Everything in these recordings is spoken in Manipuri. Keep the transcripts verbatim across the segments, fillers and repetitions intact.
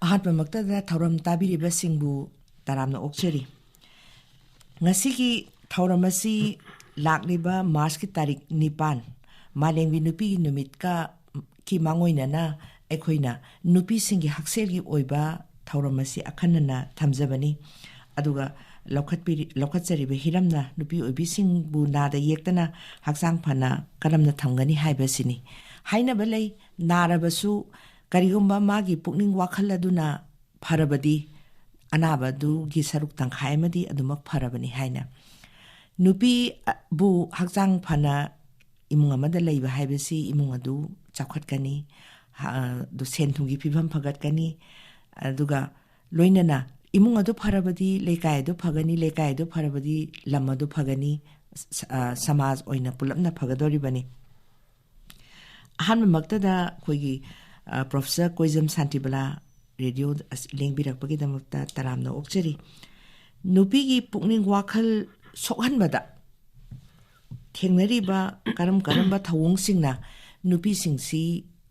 ꯑꯍꯥꯟꯕꯃꯛꯇꯗ ꯊꯧꯔꯝ ꯇꯥꯕꯤꯔꯤꯕꯁꯤꯡꯕꯨ ꯇꯔꯥꯝꯅ ꯑꯣꯛꯆꯔꯤ꯫ ꯉꯁꯤꯒꯤ ꯊꯧꯔꯝ ꯑꯁꯤ ꯂꯥꯛꯂꯤꯕ ꯃꯥꯔꯆꯀꯤ ꯇꯥꯔꯤꯛ ꯅꯤꯄꯥꯟ, ꯃꯥꯂꯦꯝꯒꯤ ꯅꯨꯄꯤꯒꯤ ꯅꯨꯃꯤꯠꯀ ꯀꯤ ꯃꯥꯡꯑꯣꯏꯅꯅ ꯑꯩꯈꯣꯏꯅ ꯅꯨꯄꯤꯁꯤꯡꯒꯤ ꯍꯛꯁꯦꯜꯒꯤ ꯑꯣꯏꯕ ꯊꯧꯔꯝ ꯑꯁꯤ ꯑꯈꯟꯅꯅ ꯊꯝꯖꯕꯅꯤ꯫ ꯑꯗꯨꯒ ꯂꯧꯈꯠꯄꯤꯔꯤ-, ꯂꯧꯈꯠꯆꯔꯤꯕ ꯍꯤꯔꯝꯅ ꯅꯨꯄꯤ ꯑꯣꯏꯕꯤꯁꯤꯡꯕꯨ ꯅꯥꯗ ꯌꯦꯛꯇꯅ ꯍꯛꯆꯥꯡ ꯐꯅ ꯀꯔꯝꯅ ꯊꯝꯒꯅꯤ ꯍꯥꯏꯕꯁꯤꯅꯤ꯫ ꯍꯥꯏꯅꯕ ꯂꯩ, ꯅꯥꯔꯕꯁꯨ ꯀꯔꯤꯒꯨꯝꯕ ꯃꯥꯒꯤ ꯄꯨꯛꯅꯤꯡ ꯋꯥꯈꯜ ꯑꯗꯨꯅ ꯐꯔꯕꯗꯤ ꯑꯅꯥꯕꯗꯨꯒꯤ ꯁꯔꯨꯛ ꯇꯪꯈꯥꯏ ꯑꯃꯗꯤ ꯑꯗꯨꯃꯛ ꯐꯔꯕꯅꯤ ꯍꯥꯏꯅ꯫ ꯅꯨꯄꯤꯕꯨ ꯍꯛꯆꯥꯡ ꯐꯅ ꯏꯃꯨꯡ ꯑꯃꯗ ꯂꯩꯕ ꯍꯥꯏꯕꯁꯤ ꯏꯃꯨꯡ ꯑꯗꯨ ꯆꯥꯎꯈꯠꯀꯅꯤ, ꯍ-, ꯑꯗꯨ ꯁꯦꯟ ꯊꯨꯝꯒꯤ ꯐꯤꯕꯝ ꯐꯒꯠꯀꯅꯤ, ꯑꯗꯨꯒ ꯂꯣꯏꯅꯅ ꯏꯃꯨꯡ ꯑꯗꯨ ꯐꯔꯕꯗꯤ ꯂꯩꯀꯥꯏ ꯑꯗꯨ ꯐꯒꯅꯤ, ꯂꯩꯀꯥꯏ ꯑꯗꯨ ꯐꯔꯕꯗꯤ ꯂꯝ ꯑꯗꯨ ꯐꯒꯅꯤ, ꯁ-, ꯑ, ꯁꯃꯥꯖ ꯑꯣꯏꯅ ꯄꯨꯂꯞꯅ ꯐꯒꯗꯧꯔꯤꯕꯅꯤ꯫ ꯑꯍꯥꯟꯕꯃꯛꯇꯗ ꯑꯩꯈꯣꯏꯒꯤ, ꯑ, ꯄ꯭ꯔꯣꯐꯦꯁꯔ ꯀꯣꯏꯖꯝ ꯁꯥꯟꯇꯤꯕꯂꯥ ꯔꯦꯗꯤꯑꯣ ꯑꯁ-, ꯂꯦꯡꯕꯤꯔꯛꯄꯒꯤꯗꯃꯛꯇ ꯇꯔꯥꯝꯅ ꯑꯣꯛꯆꯔꯤ꯫ ꯅꯨꯄꯤꯒꯤ ꯄꯨꯛꯅꯤꯡ ꯋꯥꯈꯜ ꯁꯣꯛꯍꯟꯕꯗ ꯊꯦꯡꯅꯔꯤꯕ ꯀꯔꯝ ꯀꯔꯝꯕ ꯊꯧꯑꯣꯡꯁꯤꯡꯅ ꯅꯨꯄꯤꯁꯤꯡꯁꯤ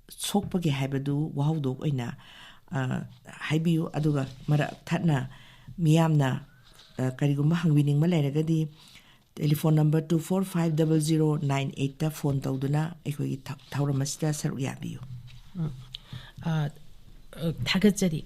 ꯁꯣꯛꯄꯒꯦ ꯍꯥꯏꯕꯗꯨ ꯋꯥꯍꯧꯗꯣꯛ ꯑꯣꯏꯅ, ꯑ, ꯍꯥꯏꯕꯤꯌꯨ꯫ ꯑꯗꯨꯒ ꯃꯔꯛ ꯊꯠꯅ ꯃꯤꯌꯥꯝꯅ, ꯑ, ꯀꯔꯤꯒꯨꯝꯕ ꯍꯪꯕꯤꯅꯤꯡꯕ ꯂꯩꯔꯒꯗꯤ telephone number two four five double zero nine eight ꯇ ꯐꯣꯟ ꯇꯧꯗꯨꯅ ꯑꯩꯈꯣꯏꯒꯤ ꯊ-, ꯊꯧꯔꯝ ꯑꯁꯤꯗ ꯁꯔꯨꯛ ꯌꯥꯕꯤꯌꯨ꯫ ꯎꯝ꯫ ꯑ, ꯑ, ꯊꯥꯒꯠꯆꯔꯤ꯫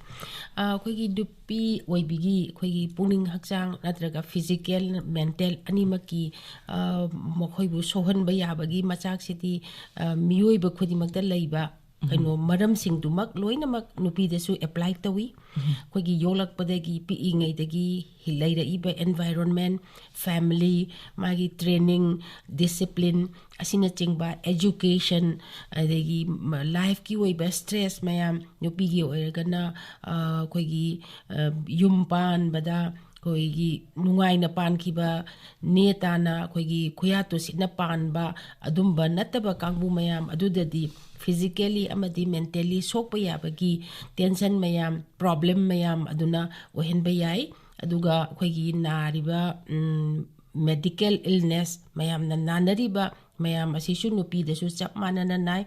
ꯑ, ꯑꯩꯈꯣꯏꯒꯤ ꯅꯨꯄꯤ ꯑꯣꯏꯕꯤꯒꯤ ꯑꯩꯈꯣꯏꯒꯤ ꯄꯨꯛꯅꯤꯡ ꯍꯛꯆꯥꯡ ꯅꯠꯇ꯭ꯔꯒ ꯐꯤꯖꯤꯀꯦꯜ, ꯃꯦꯟꯇꯦꯜ ꯑꯅꯤꯃꯛꯀꯤ, ꯑ, ꯃꯈꯣꯏꯕꯨ ꯁꯣꯛꯍꯟꯕ ꯌꯥꯕꯒꯤ ꯃꯆꯥꯛꯁꯤꯗꯤ, ꯑ, ꯃꯤꯑꯣꯏꯕ ꯈꯨꯗꯤꯡꯃꯛꯇ ꯂꯩꯕ ꯀꯩꯅꯣ ꯃꯔꯝꯁꯤꯡꯗꯨꯃꯛ ꯂꯣꯏꯅꯃꯛ ꯅꯨꯄꯤꯗꯁꯨ ꯑꯦꯄ꯭ꯂꯥꯏ ꯇꯧꯏ꯫ ꯑꯩꯈꯣꯏꯒꯤ ꯌꯣꯛꯂꯛꯄꯗꯒꯤ, ꯄꯤꯛꯏꯉꯩꯗꯒꯤ ꯍꯤ-, ꯂꯩꯔꯛꯏꯕ ꯑꯦꯟꯚꯥꯏꯔꯣꯟꯃꯦꯟ, ꯐꯦꯃꯤꯂꯤ, ꯃꯥꯒꯤ ꯇ꯭ꯔꯦꯅꯤꯡ, ꯗꯤꯁꯤꯄ꯭ꯂꯤꯟ ꯑꯁꯤꯅꯆꯤꯡꯕ, ꯑꯦꯖꯨꯀꯦꯁꯟ, ꯑꯗꯒꯤ ꯃ-, ꯂꯥꯏꯐꯀꯤ ꯑꯣꯏꯕ ꯁ꯭ꯇ꯭ꯔꯦꯁ ꯃꯌꯥꯝ, ꯅꯨꯄꯤꯒꯤ ꯑꯣꯏꯔꯒꯅ, ꯑ, ꯑꯩꯈꯣꯏꯒꯤ, ꯑ, ꯌꯨꯝ ꯄꯥꯟꯕꯗ ꯑꯩꯈꯣꯏꯒꯤ ꯅꯨꯡꯉꯥꯏꯅ ꯄꯥꯟꯈꯤꯕ, ꯅꯦ ꯇꯥꯅ ꯑꯩꯈꯣꯏꯒꯤ ꯈꯨꯌꯥ ꯇꯨꯁꯤꯠꯅ ꯄꯥꯟꯕ, ꯑꯗꯨꯝꯕ ꯅꯠꯇꯕ ꯀꯥꯡꯕꯨ ꯃꯌꯥꯝ ꯑꯗꯨꯗꯗꯤ ꯐꯤꯖꯤꯀꯦꯂꯤ ꯑꯃꯗꯤ ꯃꯦꯟꯇꯦꯂꯤ ꯁꯣꯛꯄ ꯌꯥꯕꯒꯤ ꯇꯦꯟꯁꯟ ꯃꯌꯥꯝ, ꯄ꯭ꯔꯣꯕ꯭ꯂꯦꯝ ꯃꯌꯥꯝ ꯑꯗꯨꯅ ꯑꯣꯏꯍꯟꯕ ꯌꯥꯏ꯫ ꯑꯗꯨꯒ ꯑꯩꯈꯣꯏꯒꯤ ꯅꯥꯔꯤꯕ, ꯎꯝ, ꯃꯦꯗꯤꯀꯦꯜ ꯏꯜꯅꯦꯁ ꯃꯌꯥꯝꯅ ꯅꯥꯅꯔꯤꯕ ꯃꯌꯥꯝ ꯑꯁꯤꯁꯨ ꯅꯨꯄꯤꯗꯁꯨ ꯆꯞ ꯃꯥꯟꯅꯅ ꯅꯥꯏ꯫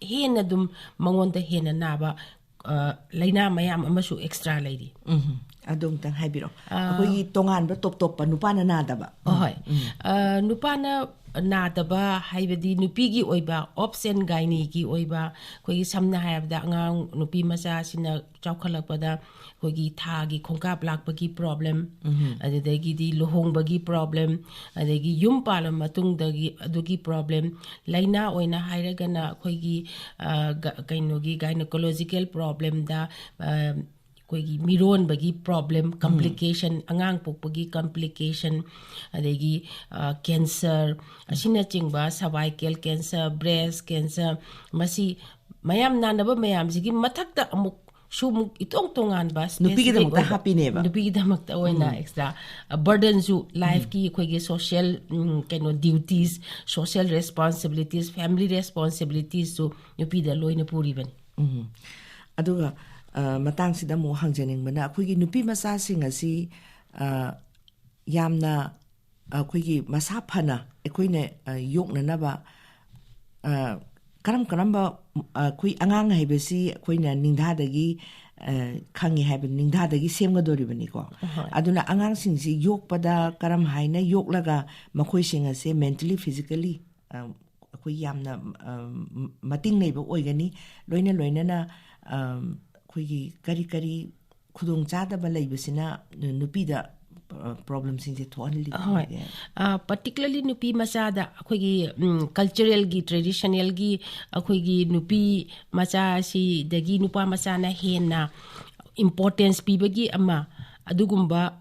ꯍꯦꯟꯅ ꯑꯗꯨꯝ ꯃꯉꯣꯟꯗ ꯍꯦꯟꯅ ꯅꯥꯕ ꯑ, ꯂꯥꯏꯅꯥ ꯃꯌꯥꯝ ꯑꯃꯁꯨ extra ꯂꯩꯔꯤ꯫ ꯎꯝ, ꯑꯗꯨ ꯑꯃꯨꯛꯇꯪ ꯍꯥꯏꯕꯤꯔꯣ꯫ ꯑꯩꯈꯣꯏꯒꯤ ꯇꯣꯉꯥꯟꯕ ꯇꯣꯞ ꯇꯣꯞꯄ ꯅꯨꯄꯥꯅ ꯅꯥꯗꯕ꯫ ꯑꯍꯣꯏ꯫ ꯑ, ꯅꯨꯄꯥꯅ ꯅꯥꯗꯕ ꯍꯥꯏꯕꯗꯤ ꯅꯨꯄꯤꯒꯤ ꯑꯣꯏꯕ obs and gynaeꯒꯤ ꯑꯣꯏꯕ, ꯑꯩꯈꯣꯏꯒꯤ ꯁꯝꯅ ꯍꯥꯏꯔꯕꯗ ꯑꯉꯥꯡ ꯅꯨꯄꯤ ꯃꯆꯥꯁꯤꯅ ꯆꯥꯎꯈꯠꯂꯛꯄꯗ ꯑꯩꯈꯣꯏꯒꯤ ꯊꯥꯒꯤ ꯈꯣꯡꯀꯥꯞ ꯂꯥꯛꯄꯒꯤ problem, ꯑꯗꯨꯗꯒꯤꯗꯤ ꯂꯨꯍꯣꯡꯕꯒꯤ problem, ꯑꯗꯒꯤ ꯌꯨꯝ ꯄꯥꯜꯂ ꯃꯇꯨꯡꯗꯒꯤ ꯑꯗꯨꯒꯤ problem, ꯂꯥꯏꯅꯥ ꯑꯣꯏꯅ ꯍꯥꯏꯔꯒꯅ ꯑꯩꯈꯣꯏꯒꯤ, ꯑ, ꯒ-, ꯀꯩꯅꯣꯒꯤ gynecological problemꯗ, ꯑ, ꯑꯩꯈꯣꯏꯒꯤ ꯃꯤꯔꯣꯟꯕꯒꯤ problem, complication, ꯑꯉꯥꯡ ꯄꯣꯛꯄꯒꯤ complication, ꯑꯗꯒꯤ, ꯑ, cancer ꯑꯁꯤꯅꯆꯤꯡꯕ, cervical cancer, breast cancer, ꯃꯁꯤ ꯃꯌꯥꯝ ꯅꯥꯅꯕ ꯃꯌꯥꯝꯁꯤꯒꯤ ꯃꯊꯛꯇ ꯑꯃꯨꯛꯁꯨ ꯑꯃꯨꯛ ꯏꯇꯣꯡ ꯇꯣꯉꯥꯟꯕ specific ꯅꯨꯄꯤꯒꯤꯗꯃꯛꯇ ꯑꯣꯏꯕ, ꯍꯥꯞꯄꯤꯅꯦꯕ꯫ ꯅꯨꯄꯤꯒꯤꯗꯃꯛꯇ ꯑꯣꯏꯅ extra, ꯑ, burdenꯁꯨ, lifeꯀꯤ ꯑꯩꯈꯣꯏꯒꯤ social, ꯎꯝ, ꯀꯩꯅꯣ, duties, social responsibilities, family responsibilitiesꯁꯨ ꯅꯨꯄꯤꯗ ꯂꯣꯏꯅ ꯄꯨꯔꯤꯕꯅꯤ꯫ ꯎꯝ꯫ ꯑꯗꯨꯒ, ꯑ, ꯃꯇꯥꯡꯁꯤꯗ ꯑꯃꯨꯛ ꯍꯪꯖꯅꯤꯡꯕꯅ, ꯑꯩꯈꯣꯏꯒꯤ ꯅꯨꯄꯤ ꯃꯆꯥꯁꯤꯡ ꯑꯁꯤ, ꯑ, ꯌꯥꯝꯅ ꯑꯩꯈꯣꯏꯒꯤ ꯃꯁꯥ ꯐꯅ ꯑꯩꯈꯣꯏꯅ, ꯑ, ꯌꯣꯛꯅꯅꯕ, ꯑ, ꯀꯔꯝ ꯀꯔꯝꯕ, ꯑ, ꯑꯩꯈꯣꯏ ꯑꯉꯥꯡ ꯍꯥꯏꯕꯁꯤ ꯑꯩꯈꯣꯏꯅ ꯅꯤꯡꯊꯥꯗꯒꯤ, ꯑ, ꯈꯪꯉꯤ ꯍꯥꯏꯕ ꯅꯤꯡꯊꯥꯗꯒꯤ ꯁꯦꯝꯒꯗꯧꯔꯤꯕꯅꯤꯀꯣ꯫ ꯍꯣꯏ꯫ ꯑꯗꯨꯅ ꯑꯉꯥꯡꯁꯤꯡꯁꯤ ꯌꯣꯛꯄꯗ ꯀꯔꯝ ꯍꯥꯏꯅ ꯌꯣꯛꯂꯒ ꯃꯈꯣꯏꯁꯤꯡ ꯑꯁꯦ mentally, physically, ꯑ, ꯑꯩꯈꯣꯏ ꯌꯥꯝꯅ, ꯑ, ꯃꯇꯤꯡ ꯂꯩꯕ ꯑꯣꯏꯒꯅꯤ꯫ ꯂꯣꯏꯅ ꯂꯣꯏꯅꯅ, ꯑ, ꯑꯩꯈꯣꯏꯒꯤ ꯀꯔꯤ ꯀꯔꯤ ꯈꯨꯗꯣꯡꯆꯥꯗꯕ ꯂꯩꯕꯁꯤꯅ ꯅꯨꯄꯤꯗ, ꯑ, problemꯁꯤꯡꯁꯦ ꯊꯣꯛꯍꯜꯂꯤ? ꯍꯣꯏ꯫ ꯑ, particularly ꯅꯨꯄꯤ ꯃꯆꯥꯗ ꯑꯩꯈꯣꯏꯒꯤ, ꯎꯝ, culturalꯒꯤ, traditionalꯒꯤ ꯑꯩꯈꯣꯏꯒꯤ ꯅꯨꯄꯤ ꯃꯆꯥꯁꯤꯗꯒꯤ ꯅꯨꯄꯥ ꯃꯆꯥꯅ ꯍꯦꯟꯅ importance ꯄꯤꯕꯒꯤ ꯑꯃ, ꯑꯗꯨꯒꯨꯝꯕ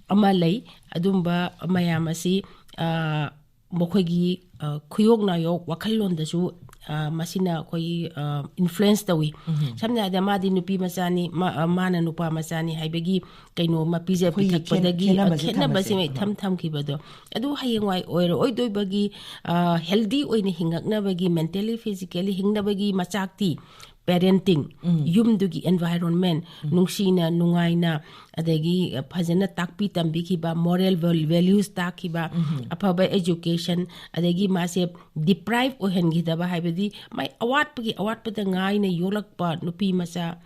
ꯑꯃ ꯂꯩ꯫ ꯑꯗꯨꯝꯕ ꯃꯌꯥꯝ ꯑꯁꯤ, ꯑ, ꯃꯈꯣꯏꯒꯤ, ꯑ, ꯈꯨꯌꯣꯛ ꯅꯥꯌꯣꯛ ꯋꯥꯈꯜꯂꯣꯟꯗꯁꯨ, ꯑ, ꯃꯁꯤꯅ ꯑꯩꯈꯣꯏꯒꯤ, ꯑ, influence ꯇꯧꯏ꯫ ꯁꯝꯅ ꯍꯥꯏꯔꯕꯗ, ꯃꯥꯗꯤ ꯅꯨꯄꯤ ꯃꯆꯥꯅꯤ, ꯃꯥ-, ꯑ, ꯃꯥꯅ ꯅꯨꯄꯥ ꯃꯆꯥꯅꯤ ꯍꯥꯏꯕꯒꯤ ꯀꯩꯅꯣ ꯑꯃ ꯄꯤꯖ ꯑꯩꯈꯣꯏꯒꯤ ꯈꯦꯠ-, ꯄꯤꯊꯛꯄꯗꯒꯤ, ꯑ, ꯈꯦꯠꯅꯕꯁꯦ ꯈꯦꯠꯅꯕꯁꯤꯃ ꯊꯝꯕꯁꯦ꯫ ꯏꯊꯝ ꯊꯝꯈꯤꯕꯗꯣ, ꯑꯗꯨ ꯍꯌꯦꯡꯋꯥꯏ ꯑꯣꯏꯔꯛꯑꯣꯏꯗꯣꯏꯕꯒꯤ, ꯑ, healthy ꯑꯣꯏꯅ ꯍꯤꯡꯉꯛꯅꯕꯒꯤ, mentally, physically ꯍꯤꯡꯅꯕꯒꯤ ꯃꯆꯥꯛꯇꯤ parenting, ꯌꯨꯝꯗꯨꯒꯤ environment, ꯅꯨꯡꯁꯤꯅ ꯅꯨꯡꯉꯥꯏꯅ, ꯑꯗꯒꯤ ꯐꯖꯅ ꯇꯥꯛꯄꯤ ꯇꯝꯕꯤꯈꯤꯕ, moral values ꯇꯥꯛꯈꯤꯕ, ꯑꯐꯕ education, ꯑꯗꯒꯤ ꯃꯥꯁꯦ deprive ꯑꯣꯏꯍꯟꯈꯤꯗꯕ, ꯍꯥꯏꯕꯗꯤ ꯃꯥꯏ ꯑꯋꯥꯠꯄꯒꯤ ꯑꯋꯥꯠꯄꯗ ꯉꯥꯏꯅ ꯌꯣꯛꯂꯛꯄ ꯅꯨꯄꯤ ꯃꯆꯥ,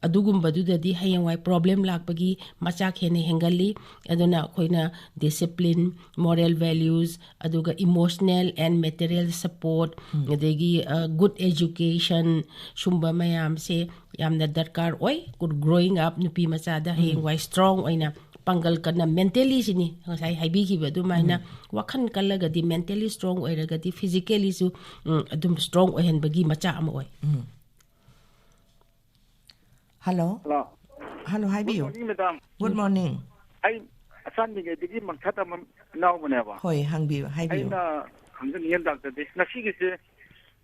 ꯑꯗꯨꯒꯨꯝꯕꯗꯨꯗꯗꯤ ꯍꯌꯦꯡꯋꯥꯏ problem ꯂꯥꯛꯄꯒꯤ ꯃꯆꯥꯛ ꯍꯦꯟꯅ ꯍꯦꯟꯒꯠꯂꯤ꯫ ꯑꯗꯨꯅ ꯑꯩꯈꯣꯏꯅ discipline, moral values, ꯑꯗꯨꯒ emotional and material support, ꯑꯗꯒꯤ good education, ꯁꯨꯝꯕ ꯃꯌꯥꯝꯁꯦ ꯌꯥꯝꯅ ꯗꯔꯀꯥꯔ ꯑꯣꯏ꯫ Growing up, ꯅꯨꯄꯤ ꯃꯆꯥꯗ ꯍꯌꯦꯡꯋꯥꯏ strong ꯑꯣꯏꯅ, ꯄꯥꯡꯒꯜ ꯀꯟꯅ, mentally ꯁꯤꯅꯤ ꯉꯁꯥꯏ ꯍꯥꯏꯕꯤꯈꯤꯕ ꯑꯗꯨꯃꯥꯏꯅ, ꯋꯥꯈꯜ ꯀꯜꯂꯒꯗꯤ, mentally strong ꯑꯣꯏꯔꯒꯗꯤ, physically ꯁꯨ ꯑꯗꯨꯝ strong ꯑꯣꯏꯍꯟꯕꯒꯤ ꯃꯆꯥꯛ ꯑꯃ ꯑꯣꯏ꯫ ꯍꯜꯂꯣ꯫ ꯍꯜꯂꯣ꯫ ꯍꯜꯂꯣ, ꯍꯥꯏꯕꯤꯌꯨ꯫ Good morning, madam. Good morning. ꯑꯩ ꯑꯆꯥꯟꯕꯤꯉꯩꯗꯒꯤ ꯃꯪꯊꯠ ꯑꯃ ꯏꯅꯥꯎꯕꯅꯦꯕ꯫ ꯍꯣꯏ, ꯍꯪꯕꯤꯌꯨ, ꯍꯥꯏꯕꯤꯌꯨ꯫ ꯑꯩꯅ ꯈꯪꯖꯅꯤꯡꯉꯦ, ꯗꯥꯛꯇꯔꯗꯤ ꯉꯁꯤꯒꯤꯁꯦ,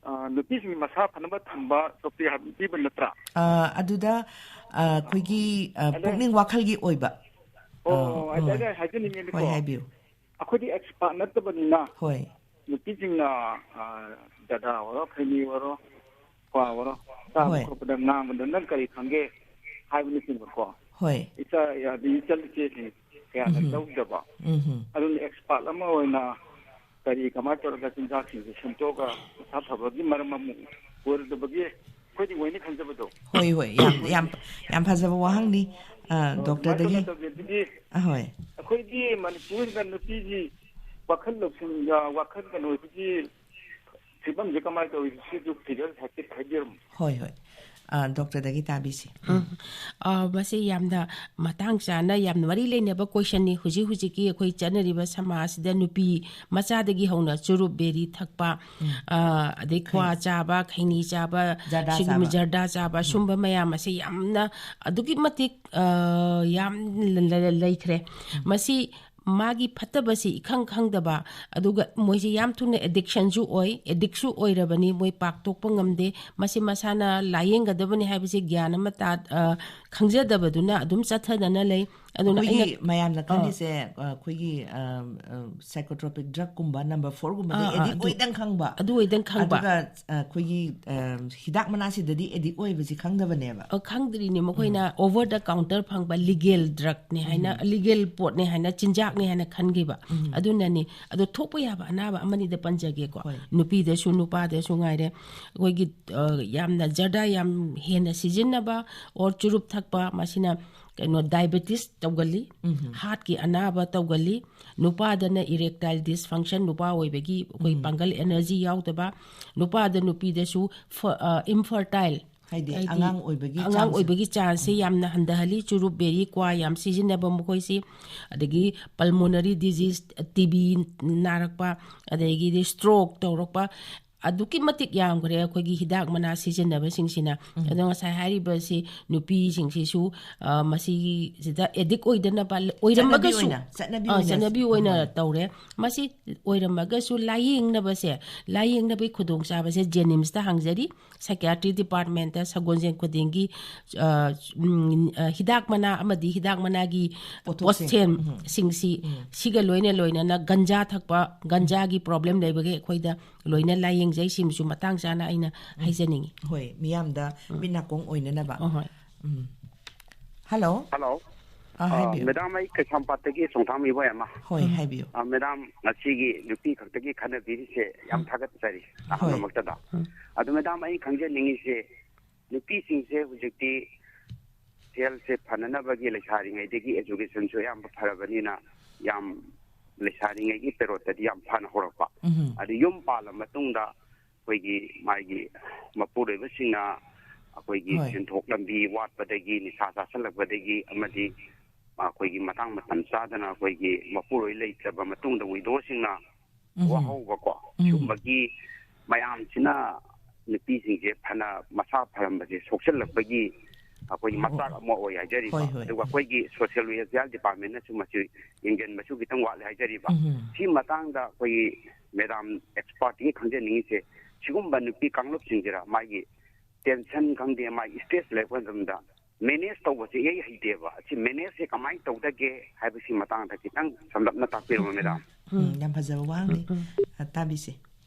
ꯑ, ꯅꯨꯄꯤꯁꯤꯡ ꯃꯁꯥ ꯐꯅꯕ ꯊꯝꯕ ꯇꯣꯄꯤꯛ ꯍꯥꯏꯕ ꯄꯤꯕ ꯅꯠꯇ꯭ꯔꯥ? ꯑ, ꯑꯗꯨꯗ, ꯑ, ꯑꯩꯈꯣꯏꯒꯤ, ꯑ, ꯑꯗ- ꯄꯨꯛꯅꯤꯡ ꯋꯥꯈꯜꯒꯤ ꯑꯣꯏꯕ꯫ ꯑꯣ, ꯑ, ꯑꯗ ꯍꯣꯏ꯫ ꯑꯩꯅ ꯍꯥꯏꯖꯅꯤꯡꯉꯦꯕꯀꯣ꯫ ꯍꯣꯏ, ꯍꯥꯏꯕꯤꯌꯨ꯫ ꯑꯩꯈꯣꯏꯗꯤ expert ꯅꯠꯇꯕꯅꯤꯅ ꯍꯣꯏ꯫ ꯅꯨꯄꯤꯁꯤꯡꯅ, ꯑ, ꯖꯔꯗꯥ ꯑꯣꯏꯔꯣ, ꯈꯩꯅꯤ ꯑꯣꯏꯔꯣ, ꯀ꯭ꯋꯥ ꯑꯣꯏꯔꯣ, ꯆꯥꯕ ꯍꯣꯏ꯫ ꯈꯣꯠꯄꯗ ꯉꯥꯡꯕꯗ ꯅꯪ ꯀꯔꯤ ꯈꯪꯒꯦ ꯍꯥꯏꯕꯅꯆꯤꯡꯕꯀꯣ꯫ ꯍꯣꯏ꯫ ꯏꯆꯥ, ꯑꯗꯩ ꯏꯆꯜ ꯏꯆꯦꯁꯤꯡ ꯀꯌꯥꯅ ꯎꯝꯍꯨꯝ꯫ ꯂꯧꯗꯕ꯫ ꯎꯝꯍꯨꯝ꯫ ꯑꯗꯨꯅ expert ꯑꯃ ꯑꯣꯏꯅ ꯀꯔꯤ ꯀꯃꯥꯏꯅ ꯇꯧꯔꯒ ꯆꯤꯟꯖꯥꯛꯁꯤꯡꯁꯦ ꯁꯦꯝꯗꯣꯛꯑꯒ ꯃꯁꯥ ꯐꯕꯒꯤ ꯃꯔꯝ ꯑꯃꯨꯛ ꯑꯣꯏꯔꯣꯏꯗꯕꯒꯤ ꯑꯩꯈꯣꯏꯗꯤ ꯑꯣꯏꯅꯤ ꯈꯟꯖꯕꯗꯣ꯫ ꯍꯣꯏ, ꯍꯣꯏ, ꯌꯥꯝ, ꯌꯥꯝ, ꯌꯥꯝ ꯐꯖꯕ ꯋꯥꯍꯪꯅꯤ, ꯑ, ꯑꯣ, ꯗꯣꯛꯇꯔꯗꯒꯤ꯫ ꯁꯨꯃꯥꯏꯅ ꯇꯧꯗꯦ꯫ ꯑꯗꯨꯗꯤ ꯑꯍꯣꯏ꯫ ꯑꯩꯈꯣꯏꯒꯤ ꯃꯅꯤꯄꯨꯔꯗ ꯅꯨꯄꯤꯒꯤ ꯋꯥꯈꯜ ꯂꯧꯁꯤꯡ, ꯋꯥꯈꯜ ꯀꯩꯅꯣꯁꯤꯒꯤ ꯐꯤꯕꯝꯁꯦ ꯀꯃꯥꯏꯅ ꯇꯧꯔꯤ? ꯁꯤꯁꯨ figure ꯍꯥꯏꯐꯦꯠ ꯍꯥꯏꯕꯤꯔꯝꯃꯨ꯫ ꯍꯣꯏ, ꯍꯣꯏ꯫ ꯑ, ꯗꯣꯛꯇꯔꯗꯒꯤ ꯇꯥꯕꯤꯁꯤ꯫ ꯎꯝ꯫ ꯑ, ꯃꯁꯤ ꯌꯥꯝꯅ ꯃꯇꯥꯡ ꯆꯥꯅ, ꯌꯥꯝꯅ ꯃꯔꯤ ꯂꯩꯅꯕ question ꯅꯤ꯫ ꯍꯧꯖꯤꯛ ꯍꯧꯖꯤꯛꯀꯤ ꯑꯩꯈꯣꯏ ꯆꯠꯅꯔꯤꯕ ꯁꯃꯥꯖꯁꯤꯗ ꯅꯨꯄꯤ ꯃꯆꯥꯗꯒꯤ ꯍꯧꯅ ꯆꯨꯔꯨꯞ, ꯕꯦꯔꯤ ꯊꯛꯄ, ꯑ, ꯑꯗꯩ ꯀ꯭ꯋꯥ ꯆꯥꯕ, ꯈꯩꯅꯤ ꯆꯥꯕ, ꯖꯔꯗꯥ ꯁꯤꯒꯨꯝꯕ ꯆꯥꯕ꯫ ꯖꯔꯗꯥ ꯆꯥꯕ, ꯁꯨꯝꯕ ꯃꯌꯥꯝ ꯑꯁꯤ ꯌꯥꯝꯅ ꯑꯗꯨꯛꯀꯤ ꯃꯇꯤꯛ, ꯑ, ꯌꯥꯝ ꯂ-, ꯂ-, ꯂꯩꯈ꯭ꯔꯦ꯫ ꯃꯁꯤ ꯃꯥꯒꯤ ꯐꯠꯇꯕꯁꯤ ꯏꯈꯪ ꯈꯪꯗꯕ, ꯑꯗꯨꯒ ꯃꯣꯏꯁꯤ ꯌꯥꯝ ꯊꯨꯅ addiction ꯁꯨ ꯑꯣꯏ, addict ꯁꯨ ꯑꯣꯏꯔꯕꯅꯤ, ꯃꯣꯏ ꯄꯥꯛ ꯇꯣꯛꯄ ꯉꯝꯗꯦ꯫ ꯃꯁꯤ ꯃꯁꯥꯅ ꯂꯥꯌꯦꯡꯒꯗꯕꯅꯤ ꯍꯥꯏꯕꯁꯤ ꯒ꯭ꯌꯥꯟ ꯑꯃ ꯇꯥ-, ꯑ, ꯈꯪꯖꯗꯕꯗꯨꯅ ꯑꯗꯨꯝ ꯆꯠꯊꯗꯅ ꯂꯩ꯫ ꯑꯗꯨꯅ ꯑꯩꯈꯣꯏꯒꯤ ꯑꯩꯅ ꯃꯌꯥꯝꯅ ꯑꯥ꯫ ꯈꯜꯂꯤꯁꯦ, ꯑ, ꯑꯩꯈꯣꯏꯒꯤ, ꯑ, ꯑ, psychotropic drug ꯀꯨꯝꯕ number four ꯒꯨꯝꯕꯗ ꯑꯥ, ꯑꯥ, addict ꯑꯗꯨ, ꯑꯣꯏꯗꯪ ꯈꯪꯕ꯫ ꯑꯗꯨ ꯑꯣꯏꯗꯪ ꯈꯪꯕ꯫ ꯑꯗꯨꯒ, ꯑ, ꯑꯩꯈꯣꯏꯒꯤ, ꯑ, ꯍꯤꯗꯥꯛ ꯃꯅꯥꯁꯤꯗꯗꯤ addict ꯑꯣꯏꯕꯁꯤ ꯈꯪꯗꯕꯅꯦꯕ꯫ ꯑ, ꯈꯪꯗ꯭ꯔꯤꯅꯦ ꯃꯈꯣꯏꯅ ꯎꯝ꯫ Over the counter ꯐꯪꯕ legal drug ꯅꯦ ꯍꯥꯏꯅ, ꯎꯝ꯫ Legal ꯄꯣꯠꯅꯦ ꯍꯥꯏꯅ, ꯆꯤꯟꯖꯥꯛꯅꯦ ꯍꯥꯏꯅ ꯈꯟꯈꯤꯕ꯫ ꯎꯝ꯫ ꯑꯗꯨꯅꯅꯤ꯫ ꯑꯗꯣ ꯊꯣꯛꯄ ꯌꯥꯕ ꯑꯅꯥꯕ ꯑꯃꯅꯤꯗ ꯄꯟꯖꯒꯦꯀꯣ꯫ ꯍꯣꯏ꯫ ꯅꯨꯄꯤꯗꯁꯨ ꯅꯨꯄꯥꯗꯁꯨ ꯉꯥꯏꯔꯦ꯫ ꯑꯩꯈꯣꯏꯒꯤ, ꯑ, ꯌꯥꯝꯅ ꯖꯔꯗꯥ ꯌꯥꯝ ꯍꯦꯟꯅ ꯁꯤꯖꯤꯟꯅꯕ or ꯆꯨꯔꯨꯞ ꯊꯛꯄ, ꯃꯁꯤꯅ ꯀꯩꯅꯣ diabetes ꯇꯧꯒꯜꯂꯤ, ꯎꯝ꯫ Heart ꯀꯤ ꯑꯅꯥꯕ ꯇꯧꯒꯜꯂꯤ, ꯅꯨꯄꯥꯗꯅ erectile dysfunction, ꯅꯨꯄꯥ ꯑꯣꯏꯕꯒꯤ ꯑꯩꯈꯣꯏ ꯎꯝ꯫ ꯄꯥꯡꯒꯜ energy ꯌꯥꯎꯗꯕ, ꯅꯨꯄꯥꯗ ꯅꯨꯄꯤꯗꯁꯨ ꯐ-, ꯑ, infertile, ꯍꯥꯏꯗꯤ ꯍꯥꯏꯗꯤ ꯑꯉꯥꯡ ꯑꯣꯏꯕꯒꯤ ꯑꯉꯥꯡ chance ꯁꯦ꯫ ꯑꯣꯏꯕꯒꯤ chance ꯁꯦ ꯎꯝ꯫ ꯌꯥꯝꯅ ꯍꯟꯊꯍꯜꯂꯤ, ꯆꯨꯔꯨꯞ, ꯕꯦꯔꯤ, ꯀ꯭ꯋꯥ ꯌꯥꯝ ꯁꯤꯖꯤꯟꯅꯕ ꯃꯈꯣꯏꯁꯤ, ꯑꯗꯒꯤ pulmonary disease, ꯇꯤ ꯕꯤ ꯅꯥꯔꯛꯄ, ꯑꯗꯒꯤꯗꯤ stroke ꯇꯧꯔꯛꯄ, ꯑꯗꯨꯛꯀꯤ ꯃꯇꯤꯛ ꯌꯥꯝꯈ꯭ꯔꯦ ꯑꯩꯈꯣꯏꯒꯤ ꯍꯤꯗꯥꯛ ꯃꯅꯥ ꯁꯤꯖꯤꯟꯅꯕꯁꯤꯡꯁꯤꯅ꯫ ꯎꯝ꯫ ꯑꯗꯣ ꯉꯁꯥꯏ ꯍꯥꯏꯔꯤꯕꯁꯤ ꯅꯨꯄꯤꯁꯤꯡꯁꯤꯁꯨ, ꯑ, ꯃꯁꯤꯒꯤꯁꯤꯗ addict ꯑꯣꯏꯗꯅꯕ, ꯆꯠꯅꯕꯤ ꯑꯣꯏꯔꯝꯃꯒꯁꯨ, ꯑꯣꯏꯅ, ꯆꯠꯅꯕꯤ ꯑ, ꯑꯣꯏꯅ꯫ ꯆꯠꯅꯕꯤ ꯑꯣꯏꯅ ꯍꯣꯏ꯫ ꯇꯧꯔꯦ꯫ ꯃꯁꯤ ꯑꯣꯏꯔꯝꯃꯒꯁꯨ ꯂꯥꯌꯦꯡꯅꯕꯁꯦ, ꯂꯥꯌꯦꯡꯅꯕꯒꯤ ꯈꯨꯗꯣꯡꯆꯥꯕꯁꯦ JNIMS ꯇ ꯍꯪꯖꯔꯤ, psychiatry department ꯇ ꯁꯒꯣꯜꯁꯦꯜ ꯈꯨꯗꯤꯡꯒꯤ, ꯑ, ꯎꯝ, ꯑ, ꯍꯤꯗꯥꯛ ꯃꯅꯥ ꯑꯃꯗꯤ ꯍꯤꯗꯥꯛ ꯃꯅꯥꯒꯤ ꯄꯣꯠꯊꯣꯛꯁꯤꯡ꯫ ꯎꯝ꯫ ꯄꯣꯠꯁꯦꯝꯁꯤꯡꯁꯤ, ꯎꯝ꯫ ꯁꯤꯒ ꯂꯣꯏꯅ ꯂꯣꯏꯅꯅ ꯒꯟꯖꯥ ꯊꯛꯄ, ꯒꯟꯖꯥꯒꯤ problem ꯂꯩꯕꯒꯤ ꯑꯩꯈꯣꯏꯗ ꯂꯣꯏꯅ ꯂꯥꯌꯦꯡꯖꯩ꯫ ꯁꯤꯃꯁꯨ ꯃꯇꯥꯡ ꯆꯥꯅ ꯑꯩꯅ ꯎꯝ꯫ ꯍꯥꯏꯖꯅꯤꯡꯉꯤ꯫ ꯍꯣꯏ, ꯃꯤꯌꯥꯝꯗ ꯎꯝ꯫ ꯃꯤꯠ ꯅꯥꯀꯣꯡ ꯑꯣꯏꯅꯅꯕ꯫ ꯍꯣꯏ, ꯍꯣꯏ꯫ ꯎꯝ꯫ Hello꯫ Hello꯫ ꯑ, ꯑ, ꯍꯥꯏꯕꯤꯌꯨ꯫ Madam, ꯑꯩ ꯀꯩꯁꯥꯝꯄꯥꯠꯇꯒꯤ ꯆꯣꯡꯊꯥꯝ ꯏꯕꯣꯌꯥꯏꯃ꯫ ꯍꯣꯏ, ꯎꯝ꯫ ꯍꯥꯏꯕꯤꯌꯨ꯫ ꯑ, Madam, ꯉꯁꯤꯒꯤ ꯅꯨꯄꯤ ꯈꯛꯇꯒꯤ ꯈꯟꯅꯕꯤꯔꯤꯁꯦ ꯌꯥꯝ ꯎꯝ꯫ ꯊꯥꯒꯠꯆꯔꯤ, ꯍꯣꯏ꯫ ꯑꯍꯥꯟꯕꯃꯛꯇꯗ꯫ ꯎꯝ꯫ ꯑꯗꯨ, Madam, ꯑꯩ ꯈꯪꯖꯅꯤꯡꯉꯤꯁꯦ, ꯅꯨꯄꯤꯁꯤꯡꯁꯦ ꯍꯧꯖꯤꯛꯇꯤ ꯁꯦꯜꯁꯦ ꯐꯅꯅꯕꯒꯤ ꯂꯩꯁꯥꯔꯤꯉꯩꯗꯒꯤ education ꯁꯨ ꯑꯌꯥꯝꯕ ꯐꯔꯕꯅꯤꯅ, ꯌꯥꯝ ꯂꯩꯁꯥꯔꯤꯉꯩꯒꯤ ꯄꯦꯔꯣꯠꯇꯗꯤ ꯌꯥꯝ ꯐꯅ ꯍꯧꯔꯛꯄ꯫ ꯎꯝ꯫ ꯑꯗꯨ ꯌꯨꯝ ꯄꯥꯜꯂ ꯃꯇꯨꯡꯗ ꯑꯩꯈꯣꯏꯒꯤ ꯃꯥꯒꯤ ꯃꯄꯨꯔꯣꯏꯕꯁꯤꯡꯅ ꯑꯩꯈꯣꯏꯒꯤ ꯍꯣꯏ꯫ ꯁꯦꯟꯊꯣꯛ ꯂꯝꯕꯤ ꯋꯥꯠꯄꯗꯒꯤ, ꯅꯤꯁꯥ ꯆꯥꯁꯤꯜꯂꯛꯄꯗꯒꯤ, ꯑꯃꯗꯤ ꯑꯩꯈꯣꯏꯒꯤ ꯃꯇꯥꯡ ꯃꯇꯝ ꯆꯥꯗꯅ ꯑꯩꯈꯣꯏꯒꯤ ꯃꯄꯨꯔꯣꯏ ꯂꯩꯇ꯭ꯔꯕ ꯃꯇꯨꯡꯗ widow ꯁꯤꯡꯅ ꯎꯝ꯫ ꯋꯥꯍꯧꯕꯀꯣ, ꯎꯝ꯫ ꯁꯨꯝꯕꯒꯤ ꯃꯌꯥꯝꯁꯤꯅ ꯅꯨꯄꯤꯁꯤꯡꯁꯦ ꯐꯅ ꯃꯁꯥ ꯐꯔꯝꯕꯁꯦ ꯁꯣꯛꯆꯜꯂꯛꯄꯒꯤ ꯑꯩꯈꯣꯏꯒꯤ ꯑꯣ꯫ ꯃꯆꯥꯛ ꯑꯃ ꯑꯣꯏ ꯍꯥꯏꯖꯔꯤꯕ꯫ ꯍꯣꯏ, ꯍꯣꯏ꯫ ꯑꯗꯨꯒ ꯑꯩꯈꯣꯏꯒꯤ social welfare department ꯅꯁꯨ ꯃꯁꯤ ꯌꯦꯡꯁꯤꯟꯕꯁꯨ ꯈꯤꯇꯪ ꯋꯥꯠꯂꯦ ꯍꯥꯏꯖꯔꯤꯕ꯫ ꯎꯝ꯫ ꯁꯤ ꯃꯇꯥꯡꯗ ꯑꯩꯈꯣꯏꯒꯤ Madam expert ꯀꯤ ꯈꯪꯖꯅꯤꯡꯉꯤꯁꯦ, ꯁꯤꯒꯨꯝꯕ ꯅꯨꯄꯤ ꯀꯥꯡꯂꯨꯞꯁꯤꯡꯁꯤꯔ ꯃꯥꯒꯤ tension ꯈꯪꯗꯦ, ꯃꯥꯒꯤ stress ꯂꯩꯔꯛꯄ ꯃꯇꯝꯗ ꯃꯦꯅꯦꯖ ꯇꯧꯕꯁꯦ ꯏꯍꯩ ꯍꯩꯇꯦꯕ꯫ ꯑꯁꯤ ꯃꯦꯅꯦꯖꯁꯦ ꯀꯃꯥꯏꯅ ꯇꯧꯗꯒꯦ ꯍꯥꯏꯕꯁꯤ ꯃꯇꯥꯡꯗ ꯈꯤꯇꯪ ꯁꯝꯂꯞꯅ ꯇꯥꯛꯄꯤꯔꯝꯃꯣ, ꯃꯦꯗꯥꯝ꯫ ꯎꯝ, ꯌꯥꯝ ꯐꯖꯕ ꯋꯥ ꯑꯃꯅꯤ꯫ ꯑ, ꯇꯥꯕꯤꯁꯦ꯫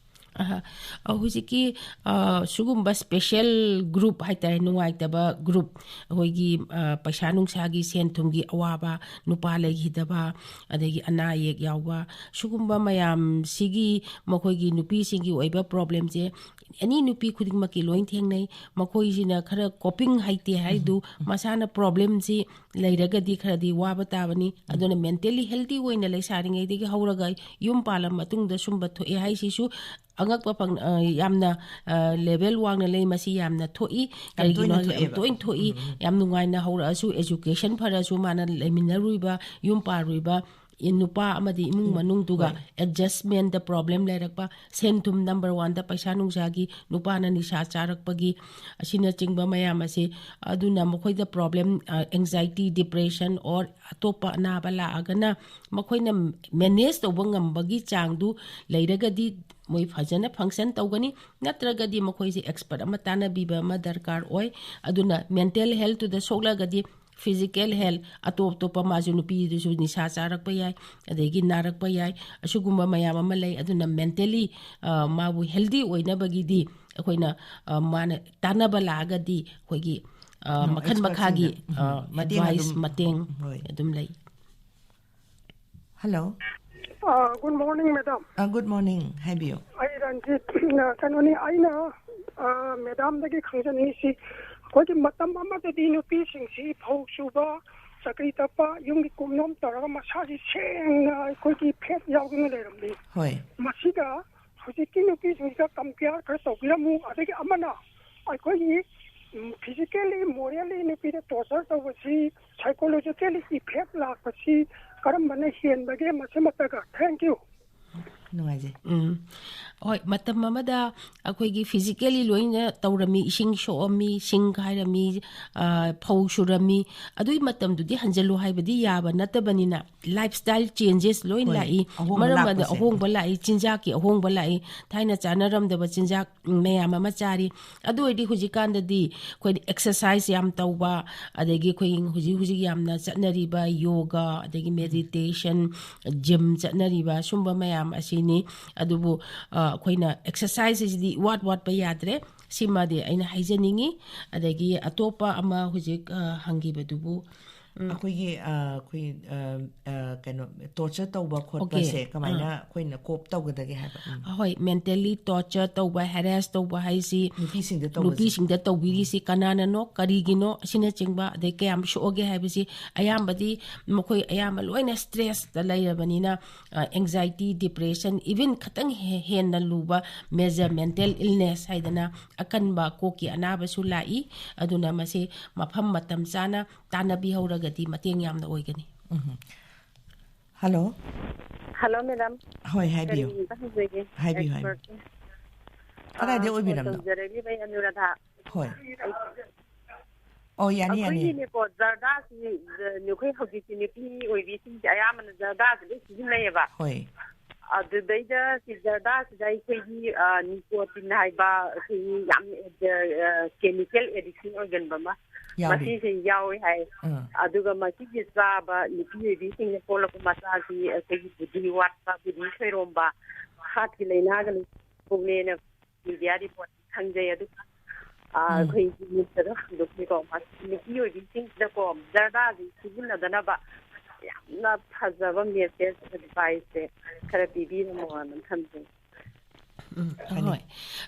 ꯑꯍ, ꯑ, ꯍꯧꯖꯤꯛꯀꯤ ꯑ, ꯁꯤꯒꯨꯝꯕ ꯁ꯭ꯄꯦꯁꯦꯜ ꯒ꯭ꯔꯨꯞ ꯍꯥꯏꯇꯥꯔꯦ, ꯅꯨꯡꯉꯥꯏꯇꯕ ꯒ꯭ꯔꯨꯞ, ꯑꯩꯈꯣꯏꯒꯤ ꯑ, ꯄꯩꯁꯥ ꯅꯨꯡꯁꯥꯒꯤ, ꯁꯦꯟ ꯊꯨꯝꯒꯤ ꯑꯋꯥꯕ, ꯅꯨꯄꯥ ꯂꯩꯈꯤꯗꯕ, ꯑꯗꯒꯤ ꯑꯅꯥ ꯑꯌꯦꯛ ꯌꯥꯎꯕ, ꯁꯤꯒꯨꯝꯕ ꯃꯌꯥꯝꯁꯤꯒꯤ, ꯃꯈꯣꯏꯒꯤ ꯅꯨꯄꯤꯁꯤꯡꯒꯤ ꯑꯣꯏꯕ ꯄ꯭ꯔꯣꯕ꯭ꯂꯦꯝꯁꯦ ꯑꯦꯅꯤ ꯅꯨꯄꯤ ꯈꯨꯗꯤꯡꯃꯛꯀꯤ ꯂꯣꯏ ꯊꯦꯡꯅꯩ꯫ ꯃꯈꯣꯏꯁꯤꯅ ꯈꯔ ꯀꯣꯄꯤꯡ ꯍꯩꯇꯦ ꯍꯥꯏꯗꯨ, ꯃꯁꯥꯅ ꯄ꯭ꯔꯣꯕ꯭ꯂꯦꯝꯁꯤ ꯂꯩꯔꯒꯗꯤ ꯈꯔꯗꯤ ꯋꯥꯕ ꯇꯥꯕꯅꯤ꯫ ꯑꯗꯨꯅ ꯃꯦꯟꯇꯦꯜꯂꯤ ꯍꯦꯜꯗꯤ ꯑꯣꯏꯅ ꯂꯩꯁꯥꯔꯤꯉꯩꯗꯒꯤ ꯍꯧꯔꯒ ꯌꯨꯝ ꯄꯥꯜꯂ ꯃꯇꯨꯡꯗ ꯁꯨꯝꯕ ꯊꯣꯛꯑꯦ ꯍꯥꯏꯁꯤꯁꯨ ꯑꯉꯛꯄ ꯐꯪ-, ꯑ, ꯌꯥꯝꯅ, ꯑ, ꯂꯦꯚꯦꯜ ꯋꯥꯡꯅ ꯂꯩ꯫ ꯃꯁꯤ ꯌꯥꯝꯅ ꯊꯣꯛꯏ꯫ ꯌꯥꯝ ꯇꯣꯏꯅ ꯀꯔꯤꯒꯤꯅꯣ ꯍꯥꯏ-, ꯌꯥꯝ ꯊꯣꯛꯑꯦꯕ꯫ ꯇꯣꯏꯅ ꯊꯣꯛꯏ꯫ ꯌꯥꯝ ꯅꯨꯡꯉꯥꯏꯅ ꯍꯧꯔꯛꯑꯁꯨ, ꯑꯦꯖꯨꯀꯦꯁꯟ ꯐꯔꯁꯨ, ꯃꯥꯅ ꯂꯩꯃꯤꯟꯅꯔꯨꯏꯕ, ꯌꯨꯝ ꯄꯥꯜꯂꯨꯏꯕ ꯏ-, ꯅꯨꯄꯥ ꯑꯃꯗꯤ ꯏꯃꯨꯡ ꯃꯅꯨꯡꯗꯨꯒ ꯑꯦꯗꯖꯁꯃꯦꯟꯗ ꯄ꯭ꯔꯣꯕ꯭ꯂꯦꯝ ꯂꯩꯔꯛꯄ, ꯁꯦꯟ ꯊꯨꯝ ꯅꯝꯕꯔ ꯋꯥꯟꯗ ꯄꯩꯁꯥ ꯅꯨꯡꯁꯥꯒꯤ, ꯅꯨꯄꯥꯅ ꯅꯤꯁꯥ ꯆꯥꯔꯛꯄꯒꯤ, ꯑꯁꯤꯅꯆꯤꯡꯕ ꯃꯌꯥꯝ ꯑꯁꯤ, ꯑꯗꯨꯅ ꯃꯈꯣꯏꯗ ꯄ꯭ꯔꯣꯕ꯭ꯂꯦꯝ, ꯑ, ꯑꯦꯡꯖꯥꯏꯇꯤ, ꯗꯤꯄ꯭ꯔꯦꯁꯟ ꯑꯣꯔ ꯑꯇꯣꯞꯄ ꯑꯅꯥꯕ ꯂꯥꯛꯑꯒꯅ ꯃꯈꯣꯏꯅ ꯃꯦꯅꯦꯖ ꯇꯧꯕ ꯉꯝꯕꯒꯤ ꯆꯥꯡꯗꯨ ꯂꯩꯔꯒꯗꯤ ꯃꯣꯏ ꯐꯖꯅ ꯐꯪꯁꯟ ꯇꯧꯒꯅꯤ꯫ ꯅꯠꯇ꯭ꯔꯒꯗꯤ ꯃꯈꯣꯏꯁꯦ ꯑꯦꯛꯁꯄꯔꯠ ꯑꯃ ꯇꯥꯟꯅꯕꯤꯕ ꯑꯃ ꯗꯔꯀꯥꯔ ꯑꯣꯏ꯫ ꯑꯗꯨꯅ ꯃꯦꯟꯇꯦꯜ ꯍꯦꯜꯠꯇꯨꯗ ꯁꯣꯛꯂꯒꯗꯤ ꯐꯤꯖꯤꯀꯦꯜ ꯍꯦꯜꯠ, ꯑꯇꯣꯞ ꯑꯇꯣꯞꯄ, ꯃꯥꯁꯨ ꯅꯨꯄꯤꯗꯨꯁꯨ ꯅꯤꯁꯥ ꯆꯥꯔꯛꯄ ꯌꯥꯏ, ꯑꯗꯒꯤ ꯅꯥꯔꯛꯄ ꯌꯥꯏ, ꯑꯁꯤꯒꯨꯝꯕ ꯃꯌꯥꯝ ꯑꯃ ꯂꯩ꯫ ꯑꯗꯨꯅ ꯃꯦꯟꯇꯦꯜꯂꯤ, ꯑ, ꯃꯥꯕꯨ ꯍꯦꯜꯗꯤ ꯑꯣꯏꯅꯕꯒꯤꯗꯤ ꯑꯩꯈꯣꯏꯅ, ꯑ, ꯃꯥꯅ ꯇꯥꯟꯅꯕ ꯂꯥꯛꯑꯒꯗꯤ ꯑꯩꯈꯣꯏꯒꯤ, ꯑ, ꯎꯝ, ꯃꯈꯜ ꯑꯦꯛꯁꯄꯔꯠꯁꯤꯡꯗ, ꯃꯈꯥꯒꯤ, ꯎꯝ, ꯑ, ꯃꯇꯦꯡ ꯑꯦꯗꯚꯥꯏꯁ, ꯑꯗꯨꯝ, ꯃꯇꯦꯡ ꯎꯝ, ꯍꯣꯏ꯫ ꯑꯗꯨꯝ ꯂꯩ꯫ ꯍꯜꯂꯣ꯫ ꯑ, ꯒꯨꯗ ꯃꯣꯔꯅꯤꯡ, ꯃꯦꯗꯥꯝ꯫ ꯑ, ꯒꯨꯗ ꯃꯣꯔꯅꯤꯡ, ꯍꯥꯏꯕꯤꯌꯨ꯫ ꯑꯩ ꯔꯟꯖꯤꯠ, ꯑ, ꯀꯩꯅꯣꯅꯤ, ꯑꯩꯅ, ꯑ, ꯃꯦꯗꯥꯝꯗꯒꯤ ꯈꯪꯖꯅꯤꯡꯉꯤꯁꯤ, ꯑꯩꯈꯣꯏꯒꯤ ꯃꯇꯝ ꯑꯃꯗꯗꯤ ꯅꯨꯄꯤꯁꯤꯡꯁꯤ ꯐꯧ ꯁꯨꯕ, ꯆꯀ꯭ꯔꯤ ꯇꯛꯄ, ꯌꯨꯝꯒꯤ ꯀꯨꯞꯅꯣꯝ ꯇꯧꯔꯒ ꯃꯁꯥꯁꯤ ꯁꯦꯡꯅ ꯑꯩꯈꯣꯏꯒꯤ ꯐꯦꯠ ꯌꯥꯎꯗꯅ ꯂꯩꯔꯝꯃꯤ꯫ ꯍꯣꯏ꯫ ꯃꯁꯤꯒ ꯍꯧꯖꯤꯛꯀꯤ ꯅꯨꯄꯤꯁꯤꯡꯁꯤꯒ ꯀꯝꯄꯤꯌꯥꯔ ꯈꯔ ꯇꯧꯕꯤꯔꯝꯃꯨ꯫ ꯑꯗꯒꯤ ꯑꯃꯅ ꯑꯩꯈꯣꯏꯒꯤ, ꯎꯝ, ꯐꯤꯖꯤꯀꯦꯜꯂꯤ, ꯃꯣꯔꯦꯜꯂꯤ ꯅꯨꯄꯤꯗ ꯇꯣꯔꯆꯔ ꯇꯧꯕꯁꯤ, ꯁꯥꯏꯀꯣꯂꯣꯖꯤꯀꯦꯜꯂꯤ ꯏꯐꯦꯛ ꯂꯥꯛꯄꯁꯤ ꯀꯔꯝꯕꯅ ꯍꯦꯟꯕꯒꯦ? ꯃꯁꯤꯃꯇꯒ꯫ Thank you꯫ ꯅꯨꯡꯉꯥꯏꯖꯩ꯫ ꯎꯝ꯫ ꯍꯣꯏ, ꯃꯇꯝ ꯑꯃꯗ ꯑꯩꯈꯣꯏꯒꯤ physically ꯂꯣꯏꯅ ꯇꯧꯔꯝꯃꯤ, ꯏꯁꯤꯡ ꯁꯣꯛꯑꯝꯃꯤ, ꯁꯤꯡ ꯀꯥꯏꯔꯝꯃꯤ, ꯑ, ꯐꯧ ꯁꯨꯔꯝꯃꯤ꯫ ꯑꯗꯨꯒꯤ ꯃꯇꯝꯗꯨꯗꯤ ꯍꯟꯖꯜꯂꯨ ꯍꯥꯏꯕꯗꯤ ꯌꯥꯕ ꯅꯠꯇꯕꯅꯤꯅ, lifestyle changes ꯂꯣꯏ ꯍꯣꯏ, ꯂꯥꯛꯏ꯫ ꯑꯍꯣꯡꯕ ꯃꯔꯝ ꯑꯃꯗ ꯂꯥꯛꯄꯁꯦ꯫ ꯑꯍꯣꯡꯕ ꯂꯥꯛꯏ, ꯆꯤꯟꯖꯥꯛꯀꯤ ꯑꯍꯣꯡꯕ ꯂꯥꯛꯏ, ꯊꯥꯏꯅ ꯆꯥꯅꯔꯝꯗꯕ ꯆꯤꯟꯖꯥꯛ ꯃꯌꯥꯝ ꯑꯃ ꯆꯥꯔꯤ꯫ ꯑꯗꯨ ꯑꯣꯏꯔꯗꯤ ꯍꯧꯖꯤꯛꯀꯥꯟꯗꯗꯤ ꯑꯩꯈꯣꯏꯗꯤ exercise ꯌꯥꯝ ꯇꯧꯕ, ꯑꯗꯒꯤ ꯑꯩꯈꯣꯏ ꯍꯧꯖꯤꯛ ꯍꯧꯖꯤꯛ ꯌꯥꯝꯅ ꯆꯠꯅꯔꯤꯕ yoga, ꯑꯗꯒꯤ meditation, gym ꯆꯠꯅꯔꯤꯕ ꯁꯨꯝꯕ ꯃꯌꯥꯝ ꯑꯁꯤꯅꯤ꯫ ꯑꯗꯨꯕꯨ, ꯑ, ꯑꯩꯈꯣꯏꯅ exercise ꯑꯁꯤꯗꯤ ꯏꯋꯥꯠ ꯋꯥꯠꯄ ꯌꯥꯗ꯭ꯔꯦ꯫ ꯁꯤꯃꯗꯤ ꯑꯩꯅ ꯍꯥꯏꯖꯅꯤꯡꯉꯤ꯫ ꯑꯗꯒꯤ ꯑꯇꯣꯞꯄ ꯑꯃ ꯍꯧꯖꯤꯛ, ꯑ, ꯍꯪꯈꯤꯕꯗꯨꯕꯨ, ꯑꯩꯈꯣꯏꯒꯤ, ꯑ, ꯑꯩꯈꯣꯏ, ꯑ, ꯑ, ꯀꯩꯅꯣ, torture ꯇꯧꯕ Okay. ꯈꯣꯠꯄꯁꯦ ꯀꯃꯥꯏꯅ ꯑꯩꯈꯣꯏꯅ cope ꯇꯧꯒꯗꯒꯦ ꯍꯥꯏꯕ? ꯎꯝ꯫ ꯍꯣꯏ, mentally torture ꯇꯧꯕ, harass ꯇꯧꯕ ꯍꯥꯏꯁꯤ ꯅꯨꯄꯤꯁꯤꯡꯗ ꯇꯧꯕꯁꯦ꯫ ꯅꯨꯄꯤꯁꯤꯡꯗ ꯇꯧꯕꯤꯔꯤꯁꯤ ꯀꯅꯥꯅꯅꯣ, ꯀꯔꯤꯒꯤꯅꯣ, ꯑꯁꯤꯅꯆꯤꯡꯕ, ꯑꯗꯩ ꯀꯌꯥꯝ ꯁꯣꯛꯑꯒꯦ ꯍꯥꯏꯕꯁꯤ ꯑꯌꯥꯝꯕꯗꯤ ꯃꯈꯣꯏ ꯑꯌꯥꯝꯕ ꯂꯣꯏꯅ stressꯇ ꯂꯩꯔꯕꯅꯤꯅ, ꯑ, anxiety, depression, even ꯈꯇꯪ ꯍꯦ-, ꯍꯦꯟꯅ ꯂꯨꯕ major mental illness ꯍꯥꯏꯗꯅ ꯑꯀꯟꯕ ꯀꯣꯛꯀꯤ ꯑꯅꯥꯕꯁꯨ ꯂꯥꯛꯏ꯫ ꯑꯗꯨꯅ ꯃꯁꯤ ꯃꯐꯝ ꯃꯇꯝ ꯆꯥꯅ ꯇꯥꯟꯅꯕꯤꯍꯧꯔꯒꯗꯤ ꯃꯇꯦꯡ ꯌꯥꯝꯅ ꯑꯣꯏꯒꯅꯤ꯫ ꯎꯝ꯫ Hello꯫ Hello, madam. ꯍꯣꯏ, ꯍꯥꯏꯕꯤꯌꯨ꯫ ꯀꯔꯤꯝꯇ ꯍꯪꯖꯒꯦ꯫ ꯍꯥꯏꯕꯤꯌꯨ, ꯍꯥꯏꯕꯤꯌꯨ꯫ Expert. ꯀꯗꯥꯏꯗꯩ ꯑꯥ, ꯑꯣꯏꯕꯤꯔꯕꯅꯣ? phone ꯇꯧꯖꯔꯛꯂꯤꯕ ꯑꯩ ꯑꯅꯨꯔꯥꯙꯥ꯫ ꯍꯣꯏ꯫ ꯑꯣ, ꯌꯥꯅꯤ, ꯌꯥꯅꯤ꯫ ꯑꯩꯈꯣꯏꯒꯤꯅꯦꯀꯣ, ꯖꯔꯗꯥꯁꯤ, ꯖ-, ꯑꯩꯈꯣꯏ ꯍꯧꯖꯤꯛꯇꯤ ꯅꯨꯄꯤ ꯑꯣꯏꯕꯤꯁꯤꯡꯁꯦ ꯑꯌꯥꯝꯕꯅ ꯖꯔꯗꯥꯁꯤ ꯂꯣꯏ ꯁꯤꯖꯤꯟꯅꯩꯌꯦꯕ꯫ ꯍꯣꯏ꯫ ꯑꯗꯨꯗꯩꯗ ꯁꯤ ꯖꯔꯗꯥꯁꯤꯗ ꯑꯩꯈꯣꯏꯒꯤ, ꯑ, nicotine ꯍꯥꯏꯕ ꯑꯩꯈꯣꯏꯒꯤ ꯌꯥꯝ, ꯑ, chemical addiction ꯑꯣꯏꯒꯟꯕ ꯑꯃ, ꯌꯥꯎꯔꯤ꯫ ꯃꯁꯤꯁꯦ ꯌꯥꯎꯋꯦ ꯍꯥꯏ꯫ ꯑꯥ꯫ ꯑꯗꯨꯒ ꯃꯁꯤꯒꯤ ꯆꯥꯕ ꯅꯨꯄꯤ ꯑꯣꯏꯕꯤꯁꯤꯡꯅ ꯄꯣꯛꯂꯛꯄ ꯃꯆꯥꯁꯤ ꯑꯩꯈꯣꯏꯒꯤ ꯕꯨꯗꯤ ꯋꯥꯠꯄ, ꯕꯨꯗꯤ ꯁꯣꯏꯔꯣꯝꯕ, heartꯀꯤ ꯂꯥꯏꯅꯥꯒ ꯂꯩ ꯊꯣꯛꯂꯦꯅ media report ꯈꯪꯖꯩ꯫ ꯑꯗꯨꯒ, ꯑ, ꯎꯝ꯫ ꯑꯩꯈꯣꯏꯒꯤ news-ꯇꯒ ꯍꯟꯗꯣꯛꯈꯤꯀꯣ, ꯃꯁꯤ ꯅꯨꯄꯤ ꯑꯣꯏꯕꯤꯁꯤꯡꯁꯤꯗꯀꯣ ꯖꯔꯗꯥꯁꯤ ꯁꯤꯖꯤꯟꯅꯗꯅꯕ ꯌꯥꯝꯅ ꯐꯖꯕ message, advice-ꯁꯦ ꯈꯔ ꯄꯤꯕꯤꯔꯝꯃꯣꯅ ꯈꯟꯖꯩ꯫ ꯎꯝ, ꯍꯣꯏ꯫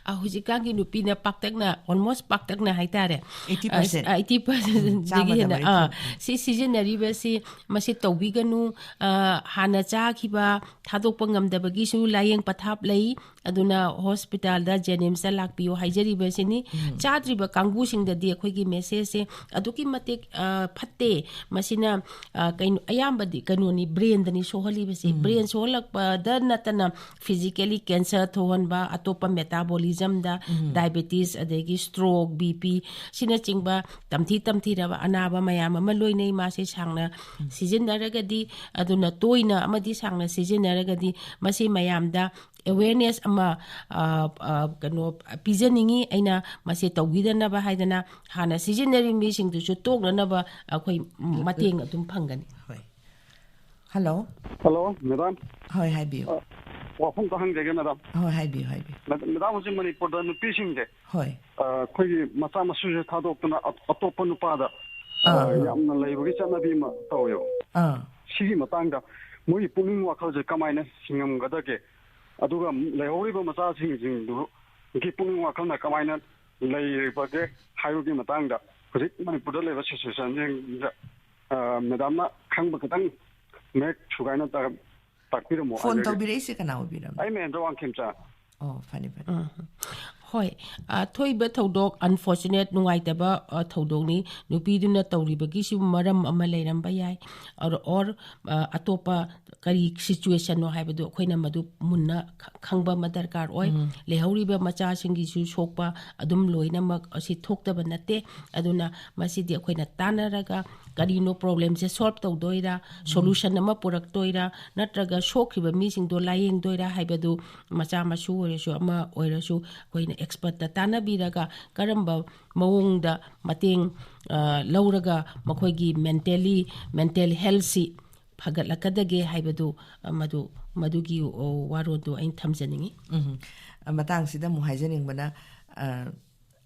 ꯑ, ꯍꯧꯖꯤꯛꯀꯥꯟꯒꯤ ꯅꯨꯄꯤꯅ ꯄꯥꯛꯇꯛꯅ, almost ꯄꯥꯛꯇꯛꯅ ꯍꯥꯏꯇꯥꯔꯦ꯫ Eighty percent꯫ ꯑ, eighty percent-ꯗꯒꯤ ꯆꯥꯝꯃꯗ ꯍꯦꯟꯅ, ꯃꯔꯤꯐꯨ꯫ ꯑ, ꯁꯤ ꯁꯤꯖꯤꯟꯅꯔꯤꯕꯁꯤ, ꯃꯁꯤ ꯇꯧꯕꯤꯒꯅꯨ꯫ ꯑ, ꯍꯥꯟꯅ ꯆꯥꯈꯤꯕ ꯊꯥꯗꯣꯛꯄ ꯉꯝꯗꯕꯒꯤꯁꯨ ꯂꯥꯏꯌꯦꯡ ꯄꯊꯥꯞ ꯂꯩ꯫ ꯑꯗꯨꯅ ꯍꯣꯁꯄꯤꯇꯥꯜꯗ, ꯖꯦꯅꯤꯝꯁꯇ ꯂꯥꯛꯄꯤꯌꯨ ꯍꯥꯏꯖꯔꯤꯕꯁꯤꯅꯤ꯫ ꯆꯥꯗ꯭ꯔꯤꯕ ꯀꯥꯡꯕꯨꯁꯤꯡꯗꯗꯤ ꯑꯩꯈꯣꯏꯒꯤ ꯃꯦꯁꯦꯖꯁꯦ ꯑꯗꯨꯛꯀꯤ ꯃꯇꯤꯛ ꯑ, ꯐꯠꯇꯦ꯫ ꯃꯁꯤꯅ ꯑ, ꯀꯩꯅꯣ, ꯑꯌꯥꯝꯕꯗꯤ ꯀꯩꯅꯣꯅꯤ, ꯕ꯭ꯔꯦꯟꯗꯅꯤ ꯁꯣꯛꯍꯜꯂꯤꯕꯁꯤ꯫ ꯕ꯭ꯔꯦꯟ ꯁꯣꯛꯍꯜꯂꯛꯄꯗ ꯅꯠꯇꯅ ꯐꯤꯖꯤꯀꯦꯂꯤ ꯀꯦꯟꯁꯔ ꯊꯣꯛꯍꯟꯕ, ꯑꯇꯣꯞꯄ ꯃꯦꯇꯥꯕꯣꯂꯤꯖꯝꯗ, ꯗꯥꯏꯕꯦꯇꯤꯁ, ꯑꯗꯒꯤ ꯁ꯭ꯇ꯭ꯔꯣꯛ, ꯕꯤ ꯄꯤ, ꯁꯤꯅꯆꯤꯡꯕ ꯇꯝꯊꯤ ꯇꯝꯊꯤꯔꯕ ꯑꯅꯥꯕ ꯃꯌꯥꯝ ꯑꯃ ꯂꯣꯏꯅꯩ꯫ ꯃꯥꯁꯤ ꯁꯥꯡꯅ ꯁꯤꯖꯤꯟꯅꯔꯒꯗꯤ, ꯑꯗꯨꯅ ꯇꯣꯏꯅ ꯑꯃꯗꯤ ꯁꯥꯡꯅ ꯁꯤꯖꯤꯟꯅꯔꯒꯗꯤ, ꯃꯁꯤ ꯃꯌꯥꯝꯗ ꯑꯦꯋꯦꯔꯅꯦꯁ ꯑꯃ, ꯑ, ꯑ, ꯀꯩꯅꯣ, ꯄꯤꯖꯅꯤꯡꯉꯤ꯫ ꯑꯩꯅ ꯃꯁꯤ ꯇꯧꯕꯤꯗꯅꯕ ꯍꯥꯏꯗꯅ ꯍꯥꯟꯅ ꯁꯤꯖꯤꯟꯅꯔꯤ ꯃꯤꯁꯤꯡꯗꯨꯁꯨ ꯇꯣꯛꯅꯅꯕ ꯑꯩꯈꯣꯏ ꯃꯇꯦꯡ ꯑꯗꯨꯝ ꯐꯪꯒꯅꯤ꯫ ꯍꯣꯏ꯫ ꯍꯜꯂꯣ꯫ Hello, madam. ꯍꯣꯏ, ꯍꯥꯏꯕꯤꯌꯨ꯫ ꯑ, ꯋꯥꯐꯝ ꯑꯝꯇ ꯍꯪꯖꯒꯦ, ꯃꯦꯗꯥꯝ꯫ ꯍꯣꯏ, ꯍꯥꯏꯕꯤꯌꯨ, ꯍꯥꯏꯕꯤꯌꯨ꯫ ꯃꯦꯗꯥꯝ, ꯍꯧꯖꯤꯛ ꯃꯅꯤꯄꯨꯔꯗ ꯅꯨꯄꯤꯁꯤꯡꯁꯦ, ꯍꯣꯏ꯫ ꯑ, ꯑꯩꯈꯣꯏꯒꯤ ꯃꯆꯥ ꯃꯁꯨꯁꯦ ꯊꯥꯗꯣꯛꯇꯅ ꯑ-, ꯑꯇꯣꯞꯄ ꯅꯨꯄꯥꯗ, ꯑ, ꯑꯥ, ꯑꯥ꯫ ꯌꯥꯝꯅ ꯂꯩꯕꯒꯤ ꯆꯠꯅꯕꯤ ꯑꯃ ꯇꯧꯋꯦꯕ꯫ ꯑꯥ꯫ ꯁꯤꯒꯤ ꯃꯇꯥꯡꯗ ꯃꯣꯏꯒꯤ ꯄꯨꯛꯅꯤꯡ ꯋꯥꯈꯜꯁꯦ ꯀꯃꯥꯏꯅ ꯍꯤꯡꯉꯝꯒꯗꯒꯦ? ꯑꯗꯨꯒ ꯂꯩꯍꯧꯔꯤꯕ ꯃꯆꯥꯁꯤꯡꯁꯤꯡꯗꯨꯒꯤ ꯄꯨꯛꯅꯤꯡ ꯋꯥꯈꯜꯅ ꯀꯃꯥꯏꯅ ꯂꯩꯔꯤꯕꯒꯦ ꯍꯥꯏꯕꯒꯤ ꯃꯇꯥꯡꯗ ꯍꯧꯖꯤꯛ ꯃꯅꯤꯄꯨꯔꯗ ꯂꯩꯕ ꯁꯤꯆꯨꯋꯦꯁꯟꯁꯤꯡꯁꯤꯗ, ꯑ, ꯃꯦꯗꯥꯝꯅ ꯈꯪꯕ ꯈꯤꯇꯪ ꯃꯌꯦꯛ ꯁꯨꯒꯥꯏꯅ ꯇꯥ-, ꯇꯥꯛꯄꯤꯔꯝꯃꯣ ꯐꯣꯟ ꯍꯥꯏꯖꯒꯦ꯫ ꯇꯧꯕꯤꯔꯛꯏꯁꯦ ꯀꯅꯥ ꯑꯣꯏꯕꯤꯔꯕꯅꯣ? ꯑꯩ ꯃꯍꯦꯟꯗ꯭ꯔ ꯋꯥꯡꯈꯦꯝꯆꯥ꯫ ꯑꯣ, ꯐꯅꯤ, ꯐꯅꯤ꯫ ꯎꯝ꯫ ꯍꯣꯏ, ꯑ, ꯊꯣꯛꯏꯕ ꯊꯧꯗꯣꯛ, ꯑꯟꯐꯣꯔꯆꯨꯅꯦꯠ, ꯅꯨꯡꯉꯥꯏꯇꯕ, ꯑ, ꯊꯧꯗꯣꯛꯅꯤ꯫ ꯅꯨꯄꯤꯗꯨꯅ ꯇꯧꯔꯤꯕꯒꯤꯁꯨ ꯃꯔꯝ ꯑꯃ ꯂꯩꯔꯝꯕ ꯌꯥꯏ꯫ ꯑꯣꯔ, ꯑꯣꯔ, ꯑ, ꯑꯇꯣꯞꯄ ꯀꯔꯤ ꯁꯤꯆꯨꯋꯦꯁꯟꯅꯣ ꯍꯥꯏꯕꯗꯨ ꯑꯩꯈꯣꯏꯅ ꯃꯗꯨ ꯃꯨꯟꯅ ꯈ-, ꯈꯪꯕ ꯑꯃ ꯗꯔꯀꯥꯔ ꯑꯣꯏ꯫ ꯎꯝ꯫ ꯂꯩꯍꯧꯔꯤꯕ ꯃꯆꯥꯁꯤꯡꯒꯤꯁꯨ ꯁꯣꯛꯄ ꯑꯗꯨꯝ ꯂꯣꯏꯅꯃꯛ ꯑꯁꯤ ꯊꯣꯛꯇꯕ ꯅꯠꯇꯦ꯫ ꯑꯗꯨꯅ ꯃꯁꯤꯗꯤ ꯑꯩꯈꯣꯏꯅ ꯇꯥꯟꯅꯔꯒ ꯀꯔꯤꯅꯣ ꯄ꯭ꯔꯣꯕ꯭ꯂꯦꯝꯁꯦ ꯁꯣꯜꯕ ꯇꯧꯗꯣꯏꯔꯥ, ꯎꯝ꯫ ꯁꯣꯂꯨꯁꯟ ꯑꯃ ꯄꯨꯔꯛꯇꯣꯏꯔꯥ, ꯅꯠꯇ꯭ꯔꯒ ꯁꯣꯛꯈꯤꯕ ꯃꯤꯁꯤꯡꯗꯣ ꯂꯥꯌꯦꯡꯗꯣꯏꯔꯥ ꯍꯥꯏꯕꯗꯨ ꯃꯆꯥ ꯃꯁꯨ ꯑꯣꯏꯔꯁꯨ ꯑꯃ ꯑꯣꯏꯔꯁꯨ ꯑꯩꯈꯣꯏꯅ ꯑꯦꯛꯁꯄꯔꯠꯇ ꯇꯥꯟꯅꯕꯤꯔꯒ ꯀꯔꯝꯕ ꯃꯑꯣꯡꯗ ꯃꯇꯦꯡ, ꯑ, ꯂꯧꯔꯒ ꯃꯈꯣꯏꯒꯤ ꯃꯦꯟꯇꯦꯜꯂꯤ, ꯃꯦꯟꯇꯦꯜ ꯍꯦꯜꯊꯁꯤ ꯐꯒꯠꯂꯛꯀꯗꯒꯦ ꯍꯥꯏꯕꯗꯨ, ꯑ, ꯃꯗꯨ, ꯃꯗꯨꯒꯤ, ꯑꯣ, ꯋꯥꯔꯣꯜꯗꯨ ꯑꯩꯅ ꯊꯝꯖꯅꯤꯡꯏ꯫ ꯎꯝ꯫ ꯑ, ꯃꯇꯥꯡꯁꯤꯗ ꯑꯃꯨꯛ ꯍꯥꯏꯖꯅꯤꯡꯕꯅ, ꯑ,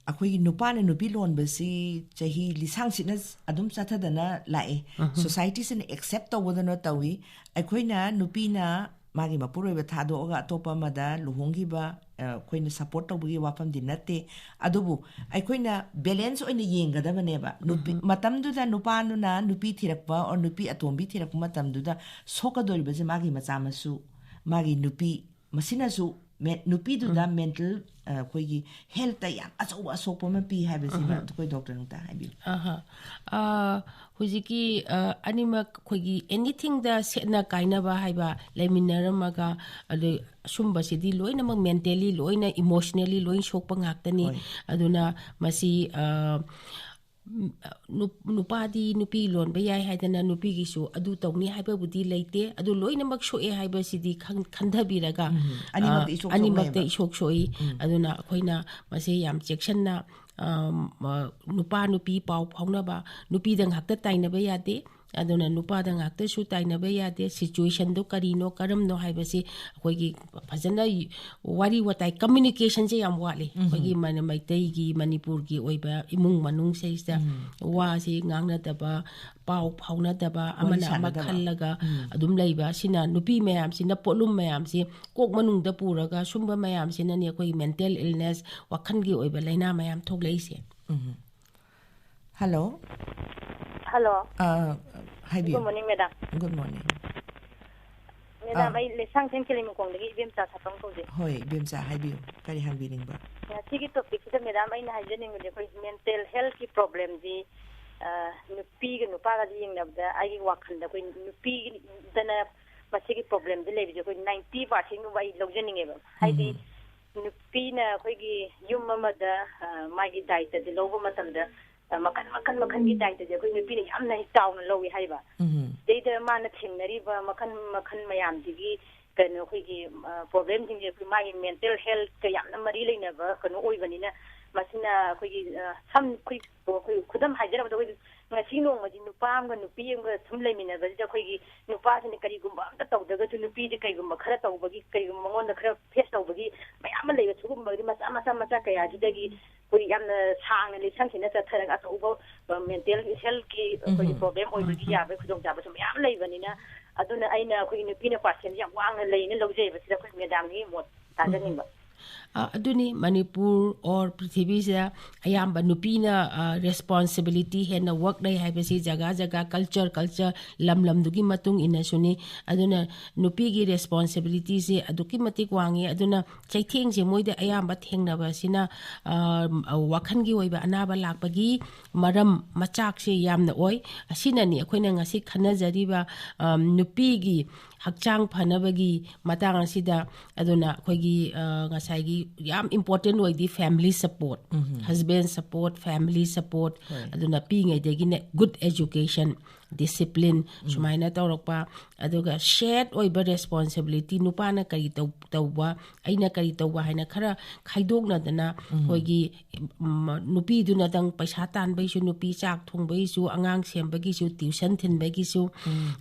ꯑꯩꯈꯣꯏꯒꯤ ꯅꯨꯄꯥꯅ ꯅꯨꯄꯤ ꯂꯣꯟꯕꯁꯤ ꯆꯍꯤ ꯂꯤꯁꯥꯡꯁꯤꯠꯅ ꯑꯗꯨꯝ ꯆꯠꯊꯗꯅ ꯂꯥꯛꯑꯦ꯫ ꯎꯝ꯫ ꯁꯣꯁꯥꯏꯇꯤꯁꯤꯅ ꯑꯦꯛꯁꯦꯞ ꯇꯧꯗꯅ ꯇꯧꯏ꯫ ꯑꯩꯈꯣꯏꯅ ꯅꯨꯄꯤꯅ ꯃꯥꯒꯤ ꯃꯄꯨꯔꯣꯏꯕ ꯊꯥꯗꯣꯛꯑꯒ ꯑꯇꯣꯞꯄ ꯑꯃꯗ ꯂꯨꯍꯣꯡꯈꯤꯕ, ꯑ, ꯑꯩꯈꯣꯏꯅ ꯁꯄꯣꯔꯠ ꯇꯧꯕꯒꯤ ꯋꯥꯐꯝꯗꯤ ꯅꯠꯇꯦ꯫ ꯑꯗꯨꯕꯨ ꯑꯩꯈꯣꯏꯅ ꯕꯦꯂꯦꯟꯁ ꯑꯣꯏꯅ ꯌꯦꯡꯒꯗꯕꯅꯦꯕ꯫ ꯅꯨꯄꯤ, ꯎꯝ꯫ ꯃꯇꯝꯗꯨꯗ ꯅꯨꯄꯥꯗꯨꯅ ꯅꯨꯄꯤ ꯊꯤꯔꯛꯄ or ꯅꯨꯄꯤ ꯑꯇꯣꯝꯕꯤ ꯊꯤꯔꯛꯄ ꯃꯇꯝꯗꯨꯗ ꯁꯣꯛꯀꯗꯧꯔꯤꯕꯁꯦ ꯃꯥꯒꯤ ꯃꯆꯥ ꯃꯁꯨ, ꯃꯥꯒꯤ ꯅꯨꯄꯤ, ꯃꯁꯤꯅꯁꯨ ꯅꯨꯄꯤꯗꯨꯗ ꯃꯦꯟꯇꯦꯜ ꯑꯩꯈꯣꯏꯒꯤ ꯍꯦꯜꯠꯇ ꯌꯥꯝ ꯑꯆꯧꯕ ꯑꯁꯣꯛꯄ ꯑꯃ ꯄꯤ ꯍꯥꯏꯕꯁꯤꯃ ꯑꯩꯈꯣꯏ ꯗꯣꯛꯇꯔ ꯑꯝꯇ ꯍꯥꯏꯕꯤꯌꯨ꯫ ꯑꯍ꯫ ꯑ, ꯍꯧꯖꯤꯛꯀꯤ ꯑ, ꯑꯅꯤꯃꯛ ꯑꯩꯈꯣꯏꯒꯤ ꯑꯦꯅꯤꯊꯤꯡꯗ ꯁꯦꯠꯅ ꯀꯥꯏꯅꯕ ꯍꯥꯏꯕ ꯂꯩꯃꯤꯟꯅꯔꯝꯃꯒ, ꯑꯗꯨ ꯁꯨꯝꯕꯁꯤꯗꯤ ꯂꯣꯏꯅꯃꯛ ꯃꯦꯟꯇꯦꯂꯤ, ꯂꯣꯏꯅ ꯏꯃꯣꯁꯅꯦꯂꯤ ꯂꯣꯏ ꯁꯣꯛꯄ ꯉꯥꯛꯇꯅꯤ꯫ ꯍꯣꯏ꯫ ꯑꯗꯨꯅ ꯃꯁꯤ ꯑ, ꯎꯝ, ꯅꯨ-, ꯅꯨꯄꯥꯗꯤ ꯅꯨꯄꯤ ꯂꯣꯟꯕ ꯌꯥꯏ ꯍꯥꯏꯗꯅ ꯅꯨꯄꯤꯒꯤꯁꯨ ꯑꯗꯨ ꯇꯧꯅꯤ ꯍꯥꯏꯕꯕꯨꯗꯤ ꯂꯩꯇꯦ꯫ ꯑꯗꯨ ꯂꯣꯏꯅꯃꯛ ꯁꯣꯛꯑꯦ ꯍꯥꯏꯕꯁꯤꯗꯤ ꯈꯪ-, ꯈꯟꯊꯕꯤꯔꯒ, ꯎꯝ꯫ ꯑꯅꯤꯃꯛꯇ ꯑ, ꯏꯁꯣꯛ ꯑꯅꯤꯃꯛꯇ ꯁꯣꯛꯅꯩꯑꯕ꯫ ꯏꯁꯣꯛ ꯁꯣꯛꯏ꯫ ꯎꯝ꯫ ꯑꯗꯨꯅ ꯑꯩꯈꯣꯏꯅ ꯃꯁꯤ ꯌꯥꯝ ꯆꯦꯛꯁꯤꯟꯅ, ꯑ, ꯃ-, ꯅꯨꯄꯥ ꯅꯨꯄꯤ ꯄꯥꯎ ꯐꯥꯎꯅꯕ, ꯅꯨꯄꯤꯗ ꯉꯥꯛꯇ ꯇꯥꯏꯅꯕ ꯌꯥꯗꯦ꯫ ꯑꯗꯨꯅ ꯅꯨꯄꯥꯗ ꯉꯥꯛꯇꯁꯨ ꯇꯥꯏꯅꯕ ꯌꯥꯗꯦ꯫ ꯁꯤꯆꯨꯋꯦꯁꯟꯗꯣ ꯀꯔꯤꯅꯣ, ꯀꯔꯝꯅꯣ ꯍꯥꯏꯕꯁꯤ ꯑꯩꯈꯣꯏꯒꯤ ꯐꯖꯅ ꯋꯥꯔꯤ ꯋꯥꯇꯥꯏ, ꯀꯝꯃ꯭ꯌꯨꯅꯤꯀꯦꯁꯟꯁꯦ ꯌꯥꯝ ꯋꯥꯠꯂꯤ꯫ ꯑꯩꯈꯣꯏꯒꯤ ꯃꯅꯤ-, ꯃꯩꯇꯩꯒꯤ, ꯃꯅꯤꯄꯨꯔꯒꯤ ꯑꯣꯏꯕ ꯏꯃꯨꯡ ꯃꯅꯨꯡꯁꯤꯗ ꯋꯥꯁꯤ ꯉꯥꯡꯅꯗꯕ, ꯄꯥꯎ ꯐꯥꯎꯅꯗꯕ, ꯋꯥꯔꯤ ꯑꯃꯅ ꯑꯃ ꯁꯥꯟꯅꯗꯕ꯫ ꯈꯜꯂꯒ ꯑꯗꯨꯝ ꯂꯩꯕ꯫ ꯑꯁꯤꯅ ꯅꯨꯄꯤ ꯃꯌꯥꯝꯁꯤꯅ ꯄꯣꯠꯂꯨꯝ ꯃꯌꯥꯝꯁꯤ ꯀꯣꯛ ꯃꯅꯨꯡꯗ ꯄꯨꯔꯒ ꯁꯨꯝꯕ ꯃꯌꯥꯝꯁꯤꯅꯅꯦ ꯑꯩꯈꯣꯏꯒꯤ ꯃꯦꯟꯇꯦꯜ ꯏꯜꯅꯦꯁ, ꯋꯥꯈꯜꯒꯤ ꯑꯣꯏꯕ ꯂꯥꯏꯅꯥ ꯃꯌꯥꯝ ꯊꯣꯛꯂꯛꯏꯁꯦ꯫ ꯎꯝ꯫ ꯍꯜꯂꯣ꯫ ꯍꯜꯂꯣ꯫ ꯑ, ꯍꯥꯏꯕꯤꯌꯨ꯫ Good morning, madam. Good morning꯫ Madam, ꯑꯥ꯫ ꯑꯩ ꯂꯩꯁꯥꯡꯊꯦꯝ ꯈꯦꯂꯤꯃꯈꯣꯡꯗꯒꯤ ꯏꯕꯦꯝꯆꯥ ꯁꯥꯄꯝ ꯀꯧꯖꯩ꯫ ꯍꯣꯏ, ꯏꯕꯦꯝꯆꯥ, ꯍꯥꯏꯕꯤꯌꯨ꯫ ꯀꯔꯤ ꯍꯪꯕꯤꯅꯤꯡꯕ? ꯉꯁꯤꯒꯤ ꯇꯣꯄꯤꯛꯁꯤꯗ ꯃꯦꯗꯥꯝ ꯑꯩꯅ ꯍꯥꯏꯖꯅꯤꯡꯕꯗꯤ ꯑꯩꯈꯣꯏ ꯃꯦꯟꯇꯦꯜ ꯍꯦꯜꯊꯀꯤ ꯄ꯭ꯔꯣꯕ꯭ꯂꯦꯝꯁꯤ, ꯑ, ꯅꯨꯄꯤꯒ ꯅꯨꯄꯥꯒꯁꯦ ꯌꯦꯡꯅꯕꯗ ꯑꯩꯒꯤ ꯋꯥꯈꯜꯗ ꯑꯩꯈꯣꯏ ꯅꯨꯄꯤꯗꯅ ꯃꯁꯤꯒꯤ ꯄ꯭ꯔꯣꯕ꯭ꯂꯦꯝꯁꯤ ꯂꯩꯕꯁꯦ ꯑꯩꯈꯣꯏ ꯅꯥꯏꯟꯇꯤ ꯄꯥꯔꯁꯦꯟꯒꯨꯝꯕ ꯑꯩ ꯂꯧꯖꯅꯤꯡꯉꯦꯕ꯫ ꯍꯥꯏꯗꯤ ꯅꯨꯄꯤꯅ ꯑꯩꯈꯣꯏꯒꯤ ꯌꯨꯝ ꯑꯃꯗ, ꯑ, ꯃꯥꯒꯤ ꯗꯥꯏꯇꯁꯦ ꯂꯧꯕ ꯃꯇꯝꯗ, ꯑ, ꯃꯈꯜ, ꯃꯈꯜ, ꯃꯈꯜꯒꯤ ꯗꯥꯏꯇꯁꯦ ꯑꯩꯈꯣꯏ ꯅꯨꯄꯤꯅ ꯌꯥꯝꯅ ꯆꯥꯎꯅ ꯂꯧꯏ ꯍꯥꯏꯕ꯫ ꯎꯝ꯫ ꯁꯤꯗꯩꯗ ꯃꯥꯅ ꯊꯦꯡꯅꯔꯤꯕ ꯃꯈꯜ, ꯃꯈꯜ ꯃꯌꯥꯝꯁꯤꯒꯤ ꯀꯩꯅꯣ ꯑꯩꯈꯣꯏꯒꯤ, ꯑ, ꯄ꯭ꯔꯣꯕ꯭ꯂꯦꯝꯁꯤꯡꯁꯦ ꯑꯩꯈꯣꯏ ꯃꯥꯒꯤ ꯃꯦꯟꯇꯦꯜ ꯍꯦꯜꯊꯀ ꯌꯥꯝꯅ ꯃꯔꯤ ꯂꯩꯅꯕ ꯀꯩꯅꯣ ꯑꯣꯏꯕꯅꯤꯅ, ꯃꯁꯤꯅ ꯑꯩꯈꯣꯏꯒꯤ, ꯑ, ꯁꯝ, ꯑꯩꯈꯣꯏ, ꯑꯩꯈꯣꯏ ꯈꯨꯗꯝ ꯍꯥꯏꯖꯔꯕꯗ ꯑꯩꯈꯣꯏ ꯉꯁꯤ ꯅꯣꯡꯃꯗꯤ ꯅꯨꯄꯥ ꯑꯃꯒ ꯅꯨꯄꯤ ꯑꯃꯒ ꯁꯨꯝ ꯂꯩꯃꯤꯟꯅꯕꯁꯤꯗ ꯑꯩꯈꯣꯏꯒꯤ ꯅꯨꯄꯥꯁꯤꯅ ꯀꯔꯤꯒꯨꯝꯕ ꯑꯝꯇ ꯇꯧꯗ꯭ꯔꯒꯁꯨ ꯅꯨꯄꯤꯁꯦ ꯀꯩꯒꯨꯝꯕ ꯈꯔ ꯇꯧꯕꯒꯤ, ꯀꯩꯒꯨꯝꯕ ꯃꯉꯣꯟꯗ ꯈꯔ ꯐꯦꯁ ꯇꯧꯕꯒꯤ ꯃꯌꯥꯝ ꯑꯃ ꯂꯩꯕ, ꯁꯤꯒꯨꯝꯕꯒꯤ ꯃꯆꯥ, ꯃꯆꯥ, ꯃꯆꯥ ꯀꯌꯥꯁꯤꯗꯒꯤ ꯑꯩꯈꯣꯏ ꯌꯥꯝꯅ ꯁꯥꯡꯅ ꯂꯤꯁꯪꯁꯤꯟꯅ ꯆꯠꯊꯔꯒ ꯑꯆꯧꯕ, ꯑ, ꯃꯦꯟꯇꯦꯜ ꯍꯦꯜꯊꯀꯤ ꯑꯩꯈꯣꯏꯒꯤ ꯄ꯭ꯔꯣꯕ꯭ꯂꯦꯝ ꯑꯣꯏꯕꯒꯤ ꯌꯥꯕꯒꯤ ꯈꯨꯗꯣꯡꯆꯥꯕꯁꯨ ꯃꯌꯥꯝ ꯂꯩꯕꯅꯤꯅ, ꯑꯗꯨꯅ ꯑꯩꯅ ꯑꯩꯈꯣꯏꯒꯤ ꯅꯨꯄꯤꯅ ꯄꯥꯔꯁꯦꯟꯁꯦ ꯌꯥꯝ ꯋꯥꯡꯅ ꯂꯩꯅ ꯂꯧꯖꯩꯕ꯫ ꯁꯤꯗ ꯑꯩꯈꯣꯏ ꯃꯦꯗꯥꯝꯒꯤ ꯃꯣꯠ ꯇꯥꯖꯅꯤꯡꯕ꯫ ꯑ, ꯑꯗꯨꯅꯤ, ꯃꯅꯤꯄꯨꯔ or ꯄ꯭ꯔꯤꯊꯤꯕꯤꯁꯤꯗ ꯑꯌꯥꯝꯕ ꯅꯨꯄꯤꯅ, ꯑ, responsibility ꯍꯦꯟꯅ work ꯂꯩ ꯍꯥꯏꯕꯁꯤ ꯖꯒꯥ ꯖꯒꯥ, culture culture, ꯂꯝ ꯂꯝꯗꯨꯒꯤ ꯃꯇꯨꯡ ꯏꯟꯅꯁꯨꯅꯤ꯫ ꯑꯗꯨꯅ ꯅꯨꯄꯤꯒꯤ responsibilityꯁꯦ ꯑꯗꯨꯛꯀꯤ ꯃꯇꯤꯛ ꯋꯥꯡꯉꯤ꯫ ꯑꯗꯨꯅ ꯆꯩꯊꯦꯡꯁꯦ ꯃꯣꯏꯗ ꯑꯌꯥꯝꯕ ꯊꯦꯡꯅꯕ ꯑꯁꯤꯅ, ꯑ, ꯋꯥꯈꯜꯒꯤ ꯑꯣꯏꯕ ꯑꯅꯥꯕ ꯂꯥꯛꯄꯒꯤ ꯃꯔꯝ ꯃꯆꯥꯛꯁꯦ ꯌꯥꯝꯅ ꯑꯣꯏ꯫ ꯑꯁꯤꯅꯅꯤ ꯑꯩꯈꯣꯏꯅ ꯉꯁꯤ ꯈꯟꯅꯖꯔꯤꯕ, ꯑ, ꯅꯨꯄꯤꯒꯤ ꯍꯛꯆꯥꯡ ꯐꯅꯕꯒꯤ ꯃꯇꯥꯡ ꯑꯁꯤꯗ꯫ ꯑꯗꯨꯅ ꯑꯩꯈꯣꯏꯒꯤ, ꯑ, ꯉꯁꯥꯏꯒꯤ ꯌꯥꯝ important ꯑꯣꯏꯗꯤ family support, husband support, family support, ꯍꯣꯏ꯫ ꯑꯗꯨꯅ ꯄꯤꯛꯏꯉꯩꯗꯒꯤꯅꯦ good education, discipline, ꯁꯨꯃꯥꯏꯅ ꯇꯧꯔꯛꯄ, ꯑꯗꯨꯒ shared ꯑꯣꯏꯕ responsibility, ꯅꯨꯄꯥꯅ ꯀꯔꯤ ꯇꯧ-, ꯇꯧꯕ, ꯑꯩꯅ ꯀꯔꯤ ꯇꯧꯕ ꯍꯥꯏꯅ ꯈꯔ ꯈꯥꯏꯗꯣꯛꯅꯗꯅ ꯑꯩꯈꯣꯏꯒꯤ, ꯎꯝ, ꯅꯨꯄꯤꯗꯨꯅꯗꯪ ꯄꯩꯁꯥ ꯇꯥꯟꯕꯒꯤꯁꯨ, ꯅꯨꯄꯤ ꯆꯥꯛ ꯊꯣꯡꯕꯒꯤꯁꯨ, ꯑꯉꯥꯡ ꯁꯦꯝꯕꯒꯤꯁꯨ, tuition ꯊꯤꯟꯕꯒꯤꯁꯨ,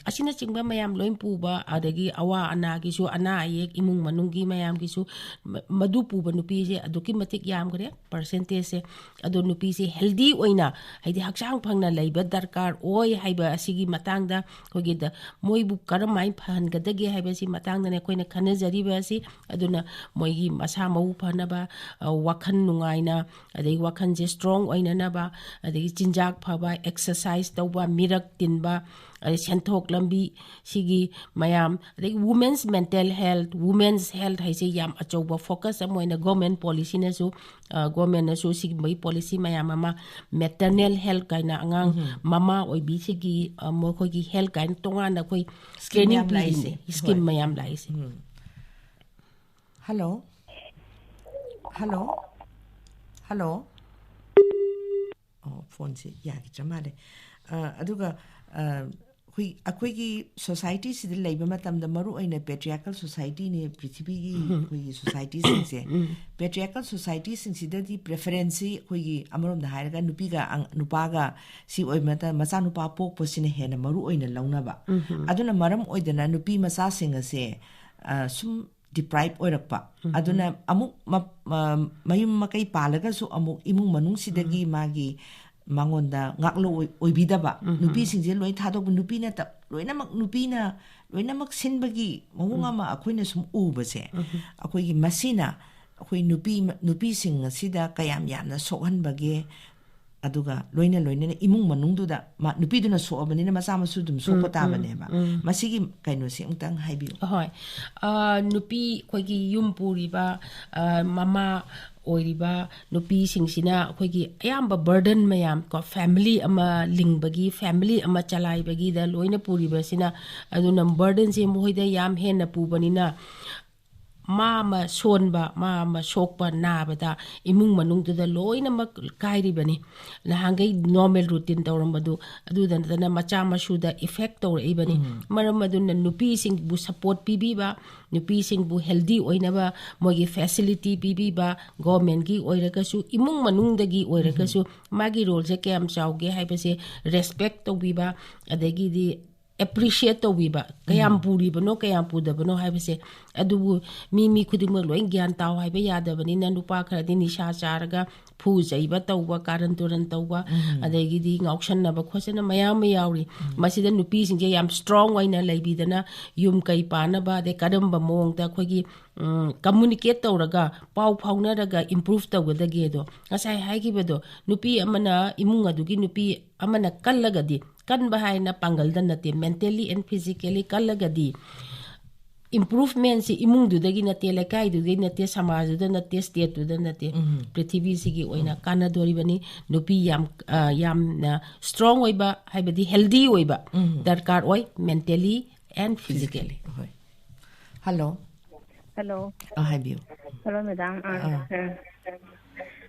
ꯑꯁꯤꯅꯆꯤꯡꯕ ꯃꯌꯥꯝ ꯂꯣꯏ ꯄꯨꯕ, ꯑꯗꯒꯤ ꯑꯋꯥ ꯑꯅꯥꯒꯤꯁꯨ, ꯑꯅꯥ ꯑꯌꯦꯛ, ꯏꯃꯨꯡ ꯃꯅꯨꯡꯒꯤ ꯃꯌꯥꯝꯒꯤꯁꯨ, ꯃ-, ꯃꯗꯨ ꯄꯨꯕ ꯅꯨꯄꯤꯁꯦ ꯑꯗꯨꯛꯀꯤ ꯃꯇꯤꯛ ꯌꯥꯝꯈ꯭ꯔꯦ percentageꯁꯦ꯫ ꯑꯗꯣ ꯅꯨꯄꯤꯁꯦ healthy ꯑꯣꯏꯅ, ꯍꯥꯏꯗꯤ ꯍꯛꯆꯥꯡ ꯐꯅ ꯂꯩꯕ ꯗꯔꯀꯥꯔ ꯑꯣꯏ ꯍꯥꯏꯕ ꯑꯁꯤꯒꯤ ꯃꯇꯥꯡꯗ ꯑꯩꯈꯣꯏꯒꯤ ꯗ-, ꯃꯣꯏꯕꯨ ꯀꯔꯝꯍꯥꯏꯅ ꯐꯍꯟꯒꯗꯒꯦ ꯍꯥꯏꯕꯁꯤ ꯃꯇꯥꯡꯗꯅꯦ ꯑꯩꯈꯣꯏꯅ ꯈꯟꯅꯖꯔꯤꯕ ꯑꯁꯤ꯫ ꯑꯗꯨꯅ ꯃꯣꯏꯒꯤ ꯃꯁꯥ ꯃꯎ ꯐꯅꯕ, ꯑ, ꯋꯥꯈꯜ ꯅꯨꯡꯉꯥꯏꯅ, ꯑꯗꯒꯤ ꯋꯥꯈꯜꯁꯦ strong ꯑꯣꯏꯅꯅꯕ, ꯑꯗꯒꯤ ꯆꯤꯟꯖꯥꯛ ꯐꯕ, exercise ꯇꯧꯕ, ꯃꯤꯔꯛ ꯇꯤꯟꯕ, ꯑꯗꯩ ꯁꯦꯟꯊꯣꯛ ꯂꯝꯕꯤ ꯁꯤꯒꯤ ꯃꯌꯥꯝ, ꯑꯗꯒꯤ women's mental health, women's health ꯍꯥꯏꯁꯦ ꯌꯥꯝ ꯑꯆꯧꯕ focus ꯑꯃ ꯑꯣꯏꯅ government policyꯅꯁꯨ, ꯑ, governmentꯅꯁꯨ ꯁꯤꯒꯨꯝꯕꯒꯤ policy ꯃꯌꯥꯝ ꯑꯃ, maternal health ꯀꯥꯏꯅ ꯑꯉꯥꯡ ꯃꯃꯥ ꯑꯣꯏꯕꯤꯁꯤꯒꯤ, ꯑ, ꯃꯈꯣꯏꯒꯤ health ꯀꯥꯏꯅ ꯇꯣꯉꯥꯟꯅ ꯑꯩꯈꯣꯏ Scheme training ꯌꯥꯝ ꯂꯥꯛꯏꯁꯦ꯫ ꯄꯤꯔꯤꯅꯤ, scheme ꯍꯣꯏ꯫ ꯃꯌꯥꯝ ꯂꯥꯛꯏꯁꯦ꯫ ꯎꯝ꯫ Hello? Hello? Hello? ꯑꯣ, phoneꯁꯦ ꯌꯥꯈꯤꯗ꯭ꯔ ꯃꯥꯜꯂꯦ꯫ ꯑ, ꯑꯗꯨꯒ, ꯑ, ꯑꯩꯈꯣꯏ, ꯑꯩꯈꯣꯏꯒꯤ societyꯁꯤꯗ ꯂꯩꯕ ꯃꯇꯝꯗ, ꯃꯔꯨ ꯑꯣꯏꯅ patriarchal societyꯅꯤ ꯄ꯭ꯔꯤꯊꯤꯕꯤꯒꯤ ꯑꯩꯈꯣꯏꯒꯤ societyꯁꯤꯡꯁꯦ꯫ Patriarchal societyꯁꯤꯡꯁꯤꯗꯗꯤ preferenceꯁꯤ ꯑꯩꯈꯣꯏꯒꯤ ꯑꯃꯔꯣꯝꯗ ꯍꯥꯏꯔꯒ ꯅꯨꯄꯤꯒ ꯑꯪ-, ꯅꯨꯄꯥꯒ ꯁꯤ ꯑꯣꯏꯕ ꯃꯇꯝꯗ ꯃꯆꯥꯅꯨꯄꯥ ꯄꯣꯛꯄꯁꯤꯅ ꯍꯦꯟꯅ ꯃꯔꯨ ꯑꯣꯏꯅ ꯂꯧꯅꯕ꯫ ꯑꯗꯨꯅ ꯃꯔꯝ ꯑꯣꯏꯗꯅ ꯅꯨꯄꯤ ꯃꯆꯥꯁꯤꯡ ꯑꯁꯦ, ꯑ, ꯁꯨꯝ deprive ꯑꯣꯏꯔꯛꯄ꯫ ꯑꯗꯨꯅ ꯑꯃꯨꯛ ꯃ-, ꯃ-, ꯃꯌꯨꯝ ꯃꯀꯩ ꯄꯥꯜꯂꯒꯁꯨ ꯑꯃꯨꯛ ꯏꯃꯨꯡ ꯃꯅꯨꯡꯁꯤꯗꯒꯤ ꯃꯥꯒꯤ ꯃꯉꯣꯟꯗ ꯉꯥꯛꯂꯧ ꯑꯣꯏ-, ꯑꯣꯏꯕꯤꯗꯕ꯫ ꯅꯨꯄꯤꯁꯤꯡꯁꯦ ꯂꯣꯏ ꯊꯥꯗꯣꯛꯄ, ꯅꯨꯄꯤꯅ ꯇ-, ꯂꯣꯏꯅꯃꯛ ꯅꯨꯄꯤꯅ ꯂꯣꯏꯅꯃꯛ ꯁꯤꯟꯕꯒꯤ ꯃꯑꯣꯡ ꯑꯃ ꯑꯩꯈꯣꯏꯅ ꯁꯨꯝ ꯎꯕꯁꯦ, ꯑꯩꯈꯣꯏꯒꯤ ꯃꯁꯤꯅ ꯑꯩꯈꯣꯏ ꯅꯨꯄꯤ ꯅꯨꯄꯤꯁꯤꯡ ꯑꯁꯤꯗ ꯀꯌꯥꯝ ꯌꯥꯝꯅ ꯁꯣꯛꯍꯟꯕꯒꯦ, ꯑꯗꯨꯒ ꯂꯣꯏꯅ ꯂꯣꯏꯅꯅ ꯏꯃꯨꯡ ꯃꯅꯨꯡꯗꯨꯗ ꯃꯥ- ꯅꯨꯄꯤꯗꯨꯅ ꯁꯣꯛꯑꯕꯅꯤꯅ ꯃꯆꯥ ꯃꯁꯨ ꯑꯗꯨꯝ ꯁꯣꯛꯄ ꯎꯝ, ꯎꯝ, ꯇꯥꯕꯅꯦꯕ꯫ ꯎꯝ꯫ ꯃꯁꯤꯒꯤ ꯀꯩꯅꯣꯁꯦ ꯑꯃꯨꯛꯇꯪ ꯍꯥꯏꯕꯤꯌꯨ꯫ ꯑꯍꯣꯏ꯫ ꯑ, ꯅꯨꯄꯤ ꯑꯩꯈꯣꯏꯒꯤ ꯌꯨꯝ ꯄꯨꯔꯤꯕ, ꯑ, ꯃꯃꯥ ꯑꯣꯏꯔꯤꯕ ꯅꯨꯄꯤꯁꯤꯡꯁꯤꯅ ꯑꯩꯈꯣꯏꯒꯤ ꯑꯌꯥꯝꯕ burden ꯃꯌꯥꯝ ꯀꯣ, family ꯑꯃ ꯂꯤꯡꯕꯒꯤ, family ꯑꯃ ꯆꯂꯥꯏꯕꯒꯤꯗ ꯂꯣꯏꯅ ꯄꯨꯔꯤꯕꯁꯤꯅ, ꯑꯗꯨꯅ burdenꯁꯦ ꯃꯈꯣꯏꯗ ꯌꯥꯝ ꯍꯦꯟꯅ ꯄꯨꯕꯅꯤꯅ, ꯃꯥ ꯑꯃ ꯁꯣꯟꯕ, ꯃꯥ ꯑꯃ ꯁꯣꯛꯄ, ꯅꯥꯕꯗ ꯏꯃꯨꯡ ꯃꯅꯨꯡꯗꯨꯗ ꯂꯣꯏꯅꯃꯛ ꯀꯥꯏꯔꯤꯕꯅꯤ꯫ ꯅꯍꯥꯟꯈꯩ normal routine ꯇꯧꯔꯝꯕꯗꯨ ꯑꯗꯨꯗ ꯅꯠꯇꯅ ꯃꯆꯥ ꯃꯁꯨꯗ effect ꯇꯧꯔꯛꯏꯕꯅꯤ꯫ ꯎꯝ꯫ ꯃꯔꯝ ꯑꯗꯨꯅ ꯅꯨꯄꯤꯁꯤꯡꯕꯨ support ꯄꯤꯕꯤꯕ, ꯅꯨꯄꯤꯁꯤꯡꯕꯨ healthy ꯑꯣꯏꯅꯕ ꯃꯣꯏꯒꯤ facility ꯄꯤꯕꯤꯕ, governmentꯀꯤ ꯑꯣꯏꯔꯒꯁꯨ, ꯏꯃꯨꯡ ꯃꯅꯨꯡꯗꯒꯤ ꯑꯣꯏꯔꯒꯁꯨ, ꯎꯝ꯫ ꯃꯥꯒꯤ roleꯁꯦ ꯀꯌꯥꯝ ꯆꯥꯎꯒꯦ ꯍꯥꯏꯕꯁꯦ respect ꯇꯧꯕꯤꯕ, ꯑꯗꯒꯤꯗꯤ appreciate ꯇꯧꯕꯤꯕ, ꯀꯌꯥꯝ ꯎꯝ꯫ ꯄꯨꯔꯤꯕꯅꯣ, ꯀꯌꯥꯝ ꯄꯨꯗꯕꯅꯣ ꯍꯥꯏꯕꯁꯦ꯫ ꯑꯗꯨꯕꯨ ꯃꯤ, ꯃꯤ ꯈꯨꯗꯤꯡꯃꯛ ꯂꯣꯏ ꯒ꯭ꯌꯥꯟ ꯇꯥꯎ ꯍꯥꯏꯕ ꯌꯥꯗꯕꯅꯤꯅ, ꯅꯨꯄꯥ ꯈꯔꯗꯤ ꯅꯤꯁꯥ ꯆꯥꯔꯒ ꯐꯨ ꯆꯩꯕ ꯇꯧꯕ, ꯀꯥꯔꯟ ꯇꯨꯔꯟ ꯇꯧꯕ, ꯎꯝ꯫ ꯑꯗꯒꯤꯗꯤ ꯉꯥꯎꯁꯟꯅꯕ ꯈꯣꯠꯆꯟꯅ ꯃꯌꯥꯝ ꯑꯃ ꯌꯥꯎꯔꯤ꯫ ꯎꯝ꯫ ꯃꯁꯤꯗ ꯅꯨꯄꯤꯁꯤꯡꯁꯦ ꯌꯥꯝ strong ꯑꯣꯏꯅ ꯂꯩꯕꯤꯗꯅ, ꯌꯨꯝ ꯀꯩ ꯄꯥꯟꯅꯕ, ꯑꯗꯩ ꯀꯔꯝꯕ ꯃꯑꯣꯡꯗ ꯑꯩꯈꯣꯏꯒꯤ, ꯎꯝ, communicate ꯇꯧꯔꯒ, ꯄꯥꯎ ꯐꯥꯎꯅꯔꯒ improve ꯇꯧꯒꯗꯒꯦꯗꯣ, ꯉꯁꯥꯏ ꯍꯥꯏꯈꯤꯕꯗꯣ, ꯅꯨꯄꯤ ꯑꯃꯅ ꯏꯃꯨꯡ ꯑꯗꯨꯒꯤ ꯅꯨꯄꯤ ꯑꯃꯅ ꯀꯜꯂꯒꯗꯤ, ꯀꯟꯕ ꯍꯥꯏꯅ ꯄꯥꯡꯒꯜꯗ ꯅꯠꯇꯦ, mentally and physically ꯀꯜꯂꯒꯗꯤ, improvementꯁꯤ ꯏꯃꯨꯡꯗꯨꯗꯒꯤ ꯅꯠꯇꯦ, ꯂꯩꯀꯥꯏꯗꯨꯗꯒꯤ ꯅꯠꯇꯦ, ꯁꯃꯥꯖꯗꯨꯗ ꯅꯠꯇꯦ, stateꯇꯨꯗ ꯅꯠꯇꯦ, ꯎꯝ꯫ ꯄ꯭ꯔꯤꯊꯤꯕꯤꯁꯤꯒꯤ ꯑꯣꯏꯅ ꯎꯝ꯫ ꯀꯥꯟꯅꯗꯣꯔꯤꯕꯅꯤ꯫ ꯅꯨꯄꯤ ꯌꯥꯝ, ꯑ, ꯌꯥꯝꯅ strong ꯑꯣꯏꯕ, ꯍꯥꯏꯕꯗꯤ healthy ꯑꯣꯏꯕ ꯎꯝ꯫ ꯗꯔꯀꯥꯔ ꯑꯣꯏ, mentally and physically꯫ Physically, ꯍꯣꯏ꯫ Hello꯫ Hello꯫ ꯑ, ꯍꯥꯏꯕꯤꯌꯨ꯫ Hello, madam꯫ ꯑ, ꯑ꯫ ꯑ꯫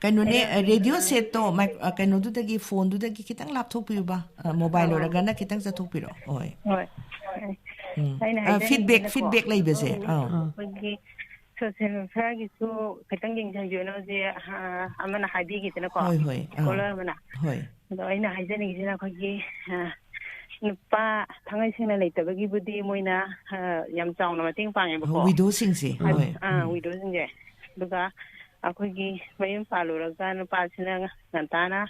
ꯀꯩꯅꯣꯅꯦ, ꯑ, radio setꯇꯣ, mic-, ꯑ, ꯀꯩꯅꯣꯗꯨꯗꯒꯤ, phoneꯗꯨꯗꯒꯤ ꯈꯤꯇꯪ ꯂꯥꯞꯊꯣꯛꯄꯤꯌꯨꯕ, ꯑ, mobile ꯑ꯫ ꯑꯣꯏꯔꯒꯅ ꯈꯤꯇꯪ ꯆꯠꯊꯣꯛꯄꯤꯔꯣ꯫ ꯍꯣꯏ꯫ ꯍꯣꯏ꯫ ꯎꯝ꯫ ꯑꯩꯅ ꯑ, feedback, ꯍꯥꯏꯖꯅꯤꯡꯉꯤꯁꯤꯅꯀꯣ, feedback ꯂꯩꯕꯁꯦ꯫ ꯑꯥ꯫ ꯑꯩꯈꯣꯏꯒꯤ social media-ꯒꯤꯁꯨ ꯈꯤꯇꯪ ꯌꯦꯡꯁꯤꯟꯕꯤꯌꯨꯅ ꯍꯧꯖꯤꯛ, ꯑ, ꯑꯃꯅ ꯍꯥꯏꯕꯤꯈꯤꯗꯅꯀꯣ, ꯍꯣꯏ, ꯍꯣꯏ, ꯑꯥ꯫ Caller ꯑꯃꯅ꯫ ꯍꯣꯏ꯫ ꯑꯗꯣ ꯑꯩꯅ ꯍꯥꯏꯖꯅꯤꯡꯉꯤꯁꯤꯅ ꯑꯩꯈꯣꯏꯒꯤ, ꯑ, ꯅꯨꯄꯥ ꯊꯥꯡꯉꯩ ꯁꯦꯡꯅ ꯂꯩꯇꯕꯒꯤꯕꯨꯗꯤ ꯃꯣꯏꯅ, ꯑ, ꯌꯥꯝ ꯆꯥꯎꯅ ꯃꯇꯦꯡ ꯄꯥꯡꯉꯦꯕꯀꯣ꯫ Widowꯁꯤꯡꯁꯦ, ꯍꯣꯏ꯫ ꯑ, ꯎꯝ꯫ Widowꯁꯤꯡꯁꯦ꯫ ꯑꯗꯨꯒ ꯑꯩꯈꯣꯏꯒꯤ ꯃꯌꯨꯝ ꯄꯥꯜꯂꯨꯔꯒ ꯅꯨꯄꯥꯁꯤꯅ ꯉꯟꯇꯥꯅ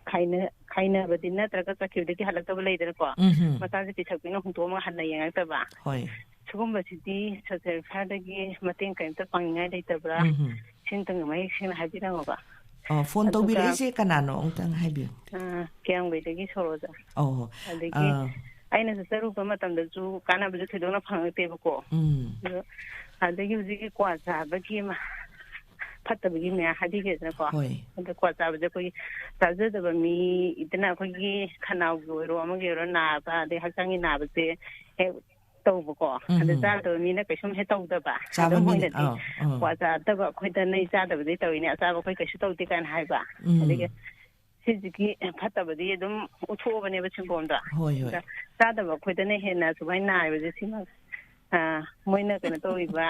ꯈꯥꯏꯅ-, ꯈꯥꯏꯅꯕꯗꯤ ꯅꯠꯇ꯭ꯔꯒ ꯆꯠꯈꯤꯕꯗꯒꯤ ꯍꯜꯂꯛꯇꯕ ꯂꯩꯗꯅꯀꯣ꯫ ꯎꯝ ꯍꯝ꯫ ꯃꯆꯥꯁꯦ ꯄꯤꯊꯛꯄꯤꯅ ꯍꯨꯟꯗꯣꯛꯑꯝꯃꯒ ꯍꯟꯅ ꯌꯦꯡꯉꯛꯇꯕ꯫ ꯍꯣꯏ꯫ ꯁꯤꯒꯨꯝꯕꯁꯤꯗꯤ ꯁꯣꯁꯦꯜ ꯋꯦꯜꯐꯤꯌꯔꯗꯒꯤ ꯃꯇꯦꯡ ꯀꯔꯤꯝꯇ ꯄꯥꯡꯅꯤꯡꯉꯥꯏ ꯂꯩꯇꯕ꯭ꯔꯥ? ꯎꯝ ꯍꯝ꯫ ꯁꯤꯝꯇꯪꯒ ꯃꯌꯦꯛ ꯁꯦꯡꯅ ꯍꯥꯏꯕꯤꯔꯝꯃꯣꯕ꯫ ꯑꯣ, ꯐꯣꯟ ꯑꯗꯨꯒ ꯇꯧꯕꯤꯔꯛꯏꯁꯦ ꯀꯅꯥꯅꯣ? ꯑꯃꯨꯛꯇꯪ ꯍꯥꯏꯕꯤꯌꯨ꯫ ꯑ, ꯀꯤꯌꯥꯝꯒꯩꯗꯒꯤ ꯁꯣꯔꯣꯖꯥ꯫ ꯑꯣ, ꯑꯗꯒꯤ ꯑ, ꯑꯩꯅꯁꯨ ꯆꯠꯂꯨꯕ ꯃꯇꯝꯗꯁꯨ ꯀꯥꯟꯅꯕꯁꯨ ꯊꯣꯏꯗꯣꯛꯅ ꯐꯪꯉꯛꯇꯦꯕꯀꯣ꯫ ꯎꯝ꯫ ꯑꯗꯣ ꯑꯗꯒꯤ ꯍꯧꯖꯤꯛꯀꯤ ꯀ꯭ꯋꯥ ꯆꯥꯕꯒꯤ ꯑꯃ ꯐꯠꯇꯕꯒꯤ ꯃꯌꯥꯝ ꯍꯥꯏꯕꯤꯒꯦꯗꯅꯀꯣ꯫ ꯍꯣꯏ꯫ ꯑꯗꯣ ꯀ꯭ꯋꯥ ꯆꯥꯕꯁꯦ ꯑꯩꯈꯣꯏꯒꯤ ꯆꯥꯖꯗꯕ ꯃꯤ, ꯏꯇꯅ ꯑꯩꯈꯣꯏꯒꯤ ꯈꯅꯥꯎꯒꯤ ꯑꯣꯏꯔꯣ ꯑꯃꯒꯤ ꯑꯣꯏꯔꯣ ꯅꯥꯕ, ꯑꯗꯩ ꯍꯛꯆꯥꯡꯒꯤ ꯅꯥꯕꯁꯦ ꯍꯦꯛ ꯇꯧꯕꯀꯣ꯫ ꯑꯗ ꯎꯝ꯫ ꯆꯥꯗꯕ ꯃꯤꯅ ꯀꯩꯁꯨꯝ ꯍꯦꯛ ꯇꯧꯗꯕ꯫ ꯆꯥꯕ ꯑꯗꯨꯝ ꯃꯤꯅ, ꯃꯣꯏꯅꯗꯤ ꯑꯥ, ꯑꯥ꯫ ꯀ꯭ꯋꯥ ꯆꯥꯗꯕ ꯑꯩꯈꯣꯏꯗ ꯅꯣꯏ ꯆꯥꯗꯕꯗꯤ ꯇꯧꯔꯤꯅꯦ, ꯑꯆꯥꯕ ꯑꯩꯈꯣꯏ ꯀꯩꯁꯨ ꯇꯧꯗꯦ ꯀꯥꯏꯅ ꯍꯥꯏꯕ꯫ ꯎꯝ꯫ ꯑꯗꯒꯤ ꯁꯤꯁꯤꯒꯤ ꯐꯠꯇꯕꯗꯤ ꯑꯗꯨꯝ ꯎꯠꯊꯣꯛꯑꯕꯅꯦꯕ ꯁꯤꯡꯒꯣꯝꯗ꯫ ꯍꯣꯏ, ꯍꯣꯏ꯫ ꯑꯗ ꯆꯥꯗꯕ ꯑꯩꯈꯣꯏꯗꯅ ꯍꯦꯟꯅ ꯁꯨꯃꯥꯏꯅ ꯅꯥꯔꯤꯕꯁꯦ ꯁꯤꯃ, ꯑ, ꯃꯣꯏꯅ ꯀꯩꯅꯣ ꯇꯧꯔꯤꯕ,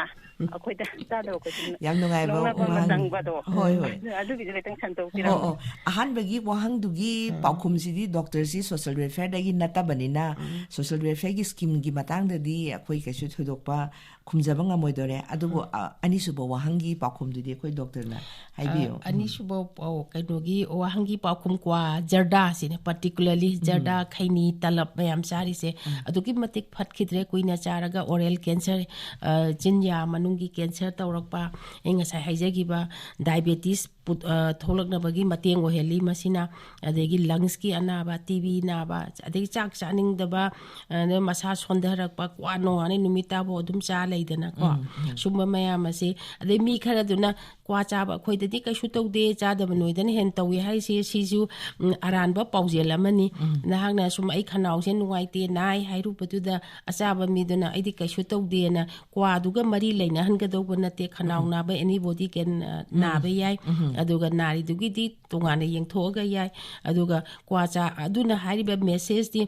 ꯑꯩꯈꯣꯏꯗ ꯆꯥꯗꯕ ꯑꯩꯈꯣꯏꯗ ꯌꯥꯝ ꯅꯨꯡꯉꯥꯏꯕ ꯂꯧꯅꯕ ꯑꯃ ꯋꯥꯍꯪ꯫ ꯆꯪꯕꯗꯣ꯫ ꯍꯣꯏ, ꯍꯣꯏ꯫ ꯑꯗꯨ, ꯑꯗꯨꯒꯤꯗꯣ ꯈꯤꯇꯪ ꯁꯟꯗꯣꯛꯄꯤꯔꯝꯃꯣ꯫ ꯑꯣ, ꯑꯣ꯫ ꯑꯍꯥꯟꯕꯒꯤ ꯋꯥꯍꯪꯗꯨꯒꯤ ꯎꯝ꯫ ꯄꯥꯎꯈꯨꯝꯁꯤꯗꯤ ꯗꯣꯛꯇꯔꯁꯤ ꯁꯣꯁꯦꯜ ꯋꯦꯜꯐꯤꯌꯔꯗꯒꯤ ꯅꯠꯇꯕꯅꯤꯅ, ꯎꯝ꯫ ꯁꯣꯁꯦꯜ ꯋꯦꯜꯐꯤꯌꯔꯒꯤ ꯁ꯭ꯀꯤꯝꯒꯤ ꯃꯇꯥꯡꯗꯗꯤ ꯑꯩꯈꯣꯏ ꯀꯩꯁꯨ ꯊꯣꯏꯗꯣꯛꯄ ꯈꯨꯝꯖꯕ ꯉꯝꯃꯣꯏꯗꯣꯔꯦ꯫ ꯑꯗꯨꯕꯨ, ꯎꯝ꯫ ꯑ, ꯑꯅꯤꯁꯨꯕ ꯋꯥꯍꯪꯒꯤ ꯄꯥꯎꯈꯨꯝꯗꯨꯗꯤ ꯑꯩꯈꯣꯏ ꯗꯣꯛꯇꯔꯅ ꯍꯥꯏꯕꯤꯌꯨ꯫ ꯑ, ꯎꯝ꯫ ꯑꯅꯤꯁꯨꯕ, ꯑꯣ, ꯀꯩꯅꯣꯒꯤ ꯋꯥꯍꯪꯒꯤ ꯄꯥꯎꯈꯨꯝ ꯀ꯭ꯋꯥ ꯖꯔꯗꯥꯁꯤꯅꯦ, particularly ꯎꯝ꯫ ꯖꯔꯗꯥ, ꯈꯩꯅꯤ, ꯇꯂꯞ ꯃꯌꯥꯝ ꯆꯥꯔꯤꯁꯦ ꯎꯝ꯫ ꯑꯗꯨꯛꯀꯤ ꯃꯇꯤꯛ ꯐꯠꯈꯤꯗ꯭ꯔꯦ꯫ ꯀꯨꯏꯅ ꯆꯥꯔꯒ oral cancer, ꯑ, ꯆꯤꯟ ꯌꯥ ꯃꯅꯨꯡꯒꯤ cancer ꯇꯧꯔꯛꯄ, ꯑꯩ ꯉꯁꯥꯏ ꯍꯥꯏꯖꯈꯤꯕ diabetes ꯄꯨꯠ-, ꯑ, ꯊꯣꯛꯂꯛꯅꯕꯒꯤ ꯃꯇꯦꯡ ꯑꯣꯏꯍꯜꯂꯤ ꯃꯁꯤꯅ꯫ ꯑꯗꯒꯤ lungsꯀꯤ ꯑꯅꯥꯕ, ꯇꯤ ꯕꯤ ꯅꯥꯕ, ꯑꯗꯒꯤ ꯆꯥꯛ ꯆꯥꯅꯤꯡꯗꯕ, ꯑ, ꯃꯁꯥ ꯁꯣꯟꯊꯔꯛꯄ, ꯀ꯭ꯋꯥ ꯅꯣꯡ ꯍꯥꯏꯅ ꯅꯨꯃꯤꯠ ꯇꯥꯐꯥꯎ ꯑꯗꯨꯝ ꯆꯥ ꯂꯩꯗꯅꯀꯣ꯫ ꯎꯝ, ꯎꯝ꯫ ꯁꯨꯝꯕ ꯃꯌꯥꯝ ꯑꯁꯤ, ꯑꯗꯩ ꯃꯤ ꯈꯔꯗꯨꯅ ꯀ꯭ꯋꯥ ꯆꯥꯕ ꯑꯩꯈꯣꯏꯗꯗꯤ ꯀꯩꯁꯨ ꯇꯧꯗꯦ, ꯆꯥꯗꯕ ꯅꯣꯏꯗꯅ ꯍꯦꯟꯅ ꯇꯧꯏ ꯍꯥꯏꯔꯤꯁꯤ, ꯁꯤꯁꯨ, ꯎꯝ, ꯑꯔꯥꯟꯕ ꯄꯥꯎꯖꯦꯜ ꯑꯃꯅꯤ꯫ ꯎꯝ꯫ ꯅꯍꯥꯛꯅ ꯁꯨꯝ "ꯑꯩ ꯈꯅꯥꯎꯁꯦ ꯅꯨꯡꯉꯥꯏꯇꯦ, ꯅꯥꯏ" ꯍꯥꯏꯔꯨꯕꯗꯨꯗ ꯑꯆꯥꯕ ꯃꯤꯗꯨꯅ "ꯑꯩꯗꯤ ꯀꯩꯁꯨ ꯇꯧꯗꯦꯅ" ꯀ꯭ꯋꯥꯗꯨꯒ ꯃꯔꯤ ꯂꯩꯅꯍꯟꯒꯗꯧꯕ ꯅꯠꯇꯦ꯫ ꯈꯅꯥꯎ ꯎꯝ꯫ ꯅꯥꯕ anybody can, ꯑ, ꯎꯝ꯫ ꯅꯥꯕ ꯌꯥꯏ꯫ ꯎꯝ꯫ ꯑꯗꯨꯒ ꯅꯥꯔꯤꯗꯨꯒꯤꯗꯤ ꯇꯣꯉꯥꯟꯅ ꯌꯦꯡꯊꯣꯛꯑꯒ ꯌꯥꯏ꯫ ꯑꯗꯨꯒ ꯀ꯭ꯋꯥ ꯆꯥ-, ꯑꯗꯨꯅ ꯍꯥꯏꯔꯤꯕ messageꯇꯤ,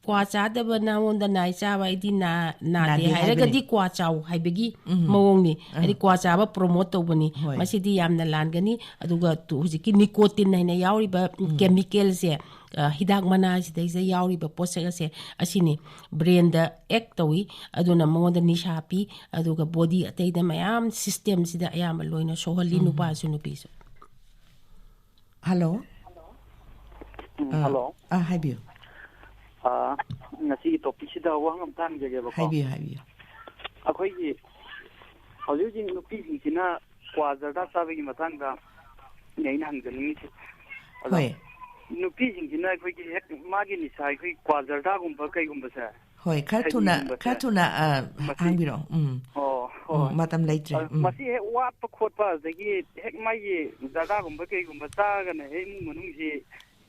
ꯀ꯭ꯋꯥ ꯆꯥꯗꯕ ꯅꯉꯣꯟꯗ ꯅꯥꯏ ꯆꯥꯕ, ꯑꯩꯗꯤ ꯅꯥ-, ꯅꯥꯗꯦ ꯅꯥꯗꯦ ꯍꯥꯏꯔꯒꯗꯤ ꯍꯥꯏꯕꯅꯤ꯫ ꯀ꯭ꯋꯥ ꯆꯥꯎ ꯍꯥꯏꯕꯒꯤ ꯎꯝ꯫ ꯃꯑꯣꯡꯅꯤ꯫ ꯎꯝ꯫ ꯍꯥꯏꯗꯤ ꯀ꯭ꯋꯥ ꯆꯥꯕ promote ꯇꯧꯕꯅꯤ꯫ ꯍꯣꯏ꯫ ꯃꯁꯤꯗꯤ ꯌꯥꯝꯅ ꯂꯥꯟꯒꯅꯤ꯫ ꯑꯗꯨꯒ ꯇꯨ-, ꯍꯧꯖꯤꯛꯀꯤ nicotine ꯍꯥꯏꯅ ꯌꯥꯎꯔꯤꯕ ꯎꯝ꯫ chemicalꯁꯦ, ꯑ, ꯍꯤꯗꯥꯛ ꯃꯅꯥꯁꯤꯗꯩꯁꯤꯗ ꯌꯥꯎꯔꯤꯕ ꯄꯣꯠꯁꯛ ꯑꯁꯦ ꯑꯁꯤꯅꯤ꯫ Brainꯗ act ꯇꯧꯏ꯫ ꯑꯗꯨꯅ ꯃꯉꯣꯟꯗ ꯅꯤꯁꯥ ꯄꯤ꯫ ꯑꯗꯨꯒ body ꯑꯇꯩꯗ ꯃꯌꯥꯝ systemꯁꯤꯗ ꯑꯌꯥꯝꯕ ꯂꯣꯏꯅ ꯁꯣꯛꯍꯜꯂꯤ, ꯎꯝ꯫ ꯅꯨꯄꯥꯁꯨ ꯅꯨꯄꯤꯁꯨ꯫ ꯍꯜꯂꯣ꯫ ꯎꯝ, ꯑ, ꯍꯜꯂꯣ꯫ ꯑ, ꯍꯥꯏꯕꯤꯌꯨ꯫ ꯑ, ꯉꯁꯤꯒꯤ topicꯁꯤꯗ ꯋꯥꯍꯪ ꯑꯝꯇ ꯍꯪꯖꯒꯦꯕꯀꯣ꯫ ꯍꯥꯏꯕꯤꯌꯨ, ꯍꯥꯏꯕꯤꯌꯨ꯫ ꯑꯩꯈꯣꯏꯒꯤ ꯍꯧꯖꯤꯛ ꯍꯧꯖꯤꯛ ꯅꯨꯄꯤꯁꯤꯡꯁꯤꯅ ꯀ꯭ꯋꯥ ꯖꯔꯗꯥ ꯆꯥꯕꯒꯤ ꯃꯇꯥꯡꯗ ꯑꯩꯅ ꯍꯪꯖꯅꯤꯡꯉꯤꯁꯦ꯫ ꯑꯗꯣ ꯍꯣꯏ꯫ ꯅꯨꯄꯤꯁꯤꯡꯁꯤꯅ ꯑꯩꯈꯣꯏꯒꯤ ꯍꯦꯛ ꯃꯥꯒꯤ ꯅꯤꯁꯥ, ꯑꯩꯈꯣꯏ ꯀ꯭ꯋꯥ ꯖꯔꯗꯥꯒꯨꯝꯕ ꯀꯩꯒꯨꯝꯕꯁꯦ꯫ ꯍꯣꯏ, ꯈꯔ ꯊꯨꯅ ꯈꯩꯅꯤꯒꯨꯝꯕꯁꯦ꯫ ꯈꯔ ꯊꯨꯅ ꯑ, ꯃꯁꯤ ꯍꯥꯡꯕꯤꯔꯛꯑꯣ꯫ ꯎꯝ꯫ ꯑꯣ, ꯎꯝ, ꯍꯣꯏ꯫ ꯃꯇꯝ ꯂꯩꯇ꯭ꯔꯦ꯫ ꯑ, ꯎꯝ꯫ ꯃꯁꯤ ꯍꯦꯛ ꯋꯥꯠꯄ ꯈꯣꯠꯄ, ꯑꯗꯒꯤ ꯍꯦꯛ ꯃꯥꯒꯤ ꯖꯔꯗꯥꯒꯨꯝꯕ ꯀꯩꯒꯨꯝꯕ ꯆꯥꯔꯒꯅ ꯍꯦꯛ ꯏꯃꯨꯡ ꯃꯅꯨꯡꯁꯤ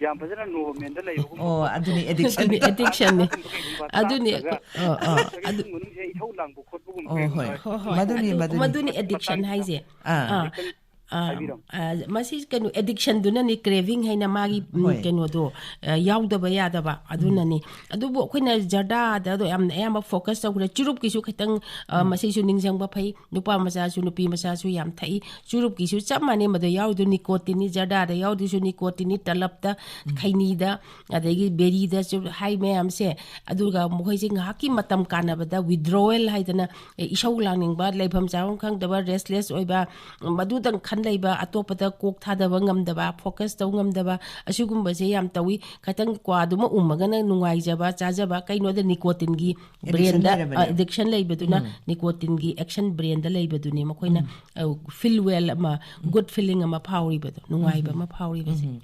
ꯌꯥꯝ ꯐꯖꯅ ꯅꯣꯔꯃꯦꯜꯗ ꯂꯩꯕꯒꯨꯝꯕ ꯑꯣ, ꯈꯣꯠꯄ ꯑꯗꯨꯅꯤ, ꯇꯧꯕ꯫ addiction꯫ ꯑꯗꯨꯅꯤ, addiction ꯅꯤ꯫ ꯑꯗꯨꯒꯨꯝꯕ ꯀꯩꯒꯨꯝꯕ ꯑꯗꯨꯅꯤ, ꯆꯥꯔꯒ ꯑ, ꯑ, ꯅꯠꯇ꯭ꯔꯒ ꯑꯗꯨ ꯏꯃꯨꯡ ꯃꯅꯨꯡꯁꯦ ꯏꯁꯧ ꯂꯥꯡꯕ ꯈꯣꯠꯄꯒꯨꯝꯕ ꯑꯣ, ꯀꯩꯒꯨꯝꯕ ꯍꯣꯏ꯫ ꯍꯣꯏ, ꯍꯣꯏ꯫ ꯃꯗꯨꯅꯤ, ꯑꯗꯨ, ꯃꯗꯨꯅꯤ꯫ ꯃꯗꯨꯅꯤ addiction ꯍꯥꯏꯁꯦ꯫ ꯑꯥ꯫ ꯑꯥ, ꯈꯤꯇꯪ ꯑꯥ, ꯍꯥꯏꯕꯤꯔꯝꯃꯣ꯫ ꯑꯥ, ꯃꯁꯤ ꯀꯩꯅꯣ, addiction ꯗꯨꯅꯅꯤ, craving ꯍꯥꯏꯅ ꯃꯥꯒꯤ, ꯎꯝ, ꯍꯣꯏ꯫ ꯀꯩꯅꯣꯗꯣ, ꯑ, ꯌꯥꯎꯗꯕ ꯌꯥꯗꯕ ꯑꯗꯨꯅꯅꯤ꯫ ꯑꯗꯨꯕꯨ ꯑꯩꯈꯣꯏꯅ ꯖꯔꯗꯥꯗ ꯑꯗꯣ ꯌꯥꯝꯅ ꯑꯌꯥꯝꯕ focus ꯇꯧꯈ꯭ꯔꯦ꯫ ꯆꯨꯔꯨꯞꯀꯤꯁꯨ ꯈꯤꯇꯪ, ꯑ, ꯃꯁꯤꯁꯨ ꯅꯤꯡꯁꯤꯡꯕ ꯐꯩ꯫ ꯅꯨꯄꯥ ꯃꯆꯥꯁꯨ, ꯅꯨꯄꯤ ꯃꯆꯥꯁꯨ ꯌꯥꯝ ꯊꯛꯏ꯫ ꯆꯨꯔꯨꯞꯀꯤꯁꯨ ꯆꯞ ꯃꯥꯟꯅꯩ, ꯃꯗꯨ ꯌꯥꯎꯔꯤꯗꯨ nicotine ꯅꯤ, ꯖꯔꯗꯥꯗ ꯌꯥꯎꯔꯤꯗꯨꯁꯨ nicotine ꯅꯤ, ꯇꯂꯞꯇ, ꯈꯩꯅꯤꯗ, ꯑꯗꯒꯤ ꯕꯦꯔꯤꯗ ꯆꯨ-, ꯍꯥꯏ ꯃꯌꯥꯝꯁꯦ꯫ ꯑꯗꯨꯒ ꯃꯈꯣꯏꯁꯦ ꯉꯥꯏꯍꯥꯛꯀꯤ ꯃꯇꯝ ꯀꯥꯟꯅꯕꯗ withdrawal ꯍꯥꯏꯗꯅ, ꯑꯦ, ꯏꯁꯧ ꯂꯥꯡꯅꯤꯡꯕ, ꯂꯩꯐꯝ ꯆꯥꯐꯝ ꯈꯪꯗꯕ, restless ꯑꯣꯏꯕ, ꯃꯗꯨꯗꯪ ꯈꯟ ꯂꯩꯕ, ꯑꯇꯣꯞꯄꯗ ꯀꯣꯛ ꯊꯥꯗꯕ ꯉꯝꯗꯕ, focus ꯇꯧ ꯉꯝꯗꯕ, ꯑꯁꯤꯒꯨꯝꯕꯁꯦ ꯌꯥꯝ ꯇꯧꯏ꯫ ꯈꯤꯇꯪ ꯀ꯭ꯋꯥꯗꯨꯃ ꯎꯝꯃꯒꯅ ꯅꯨꯡꯉꯥꯏꯖꯕ, ꯆꯥꯖꯕ, ꯀꯩꯅꯣꯗ nicotineꯒꯤ Addiction brainꯗ, ꯂꯩꯔꯕꯅꯦ꯫ ꯑ, addiction ꯂꯩꯕꯗꯨꯅ nicotineꯒꯤ action brainꯗ ꯂꯩꯕꯗꯨꯅꯤ ꯃꯈꯣꯏꯅ, ꯑ, feel well ꯑꯃ, good feeling ꯑꯃ ꯐꯥꯎꯔꯤꯕꯗꯣ, ꯅꯨꯡꯉꯥꯏꯕ ꯑꯃ ꯐꯥꯎꯔꯤꯕꯁꯦ꯫ ꯎꯝ꯫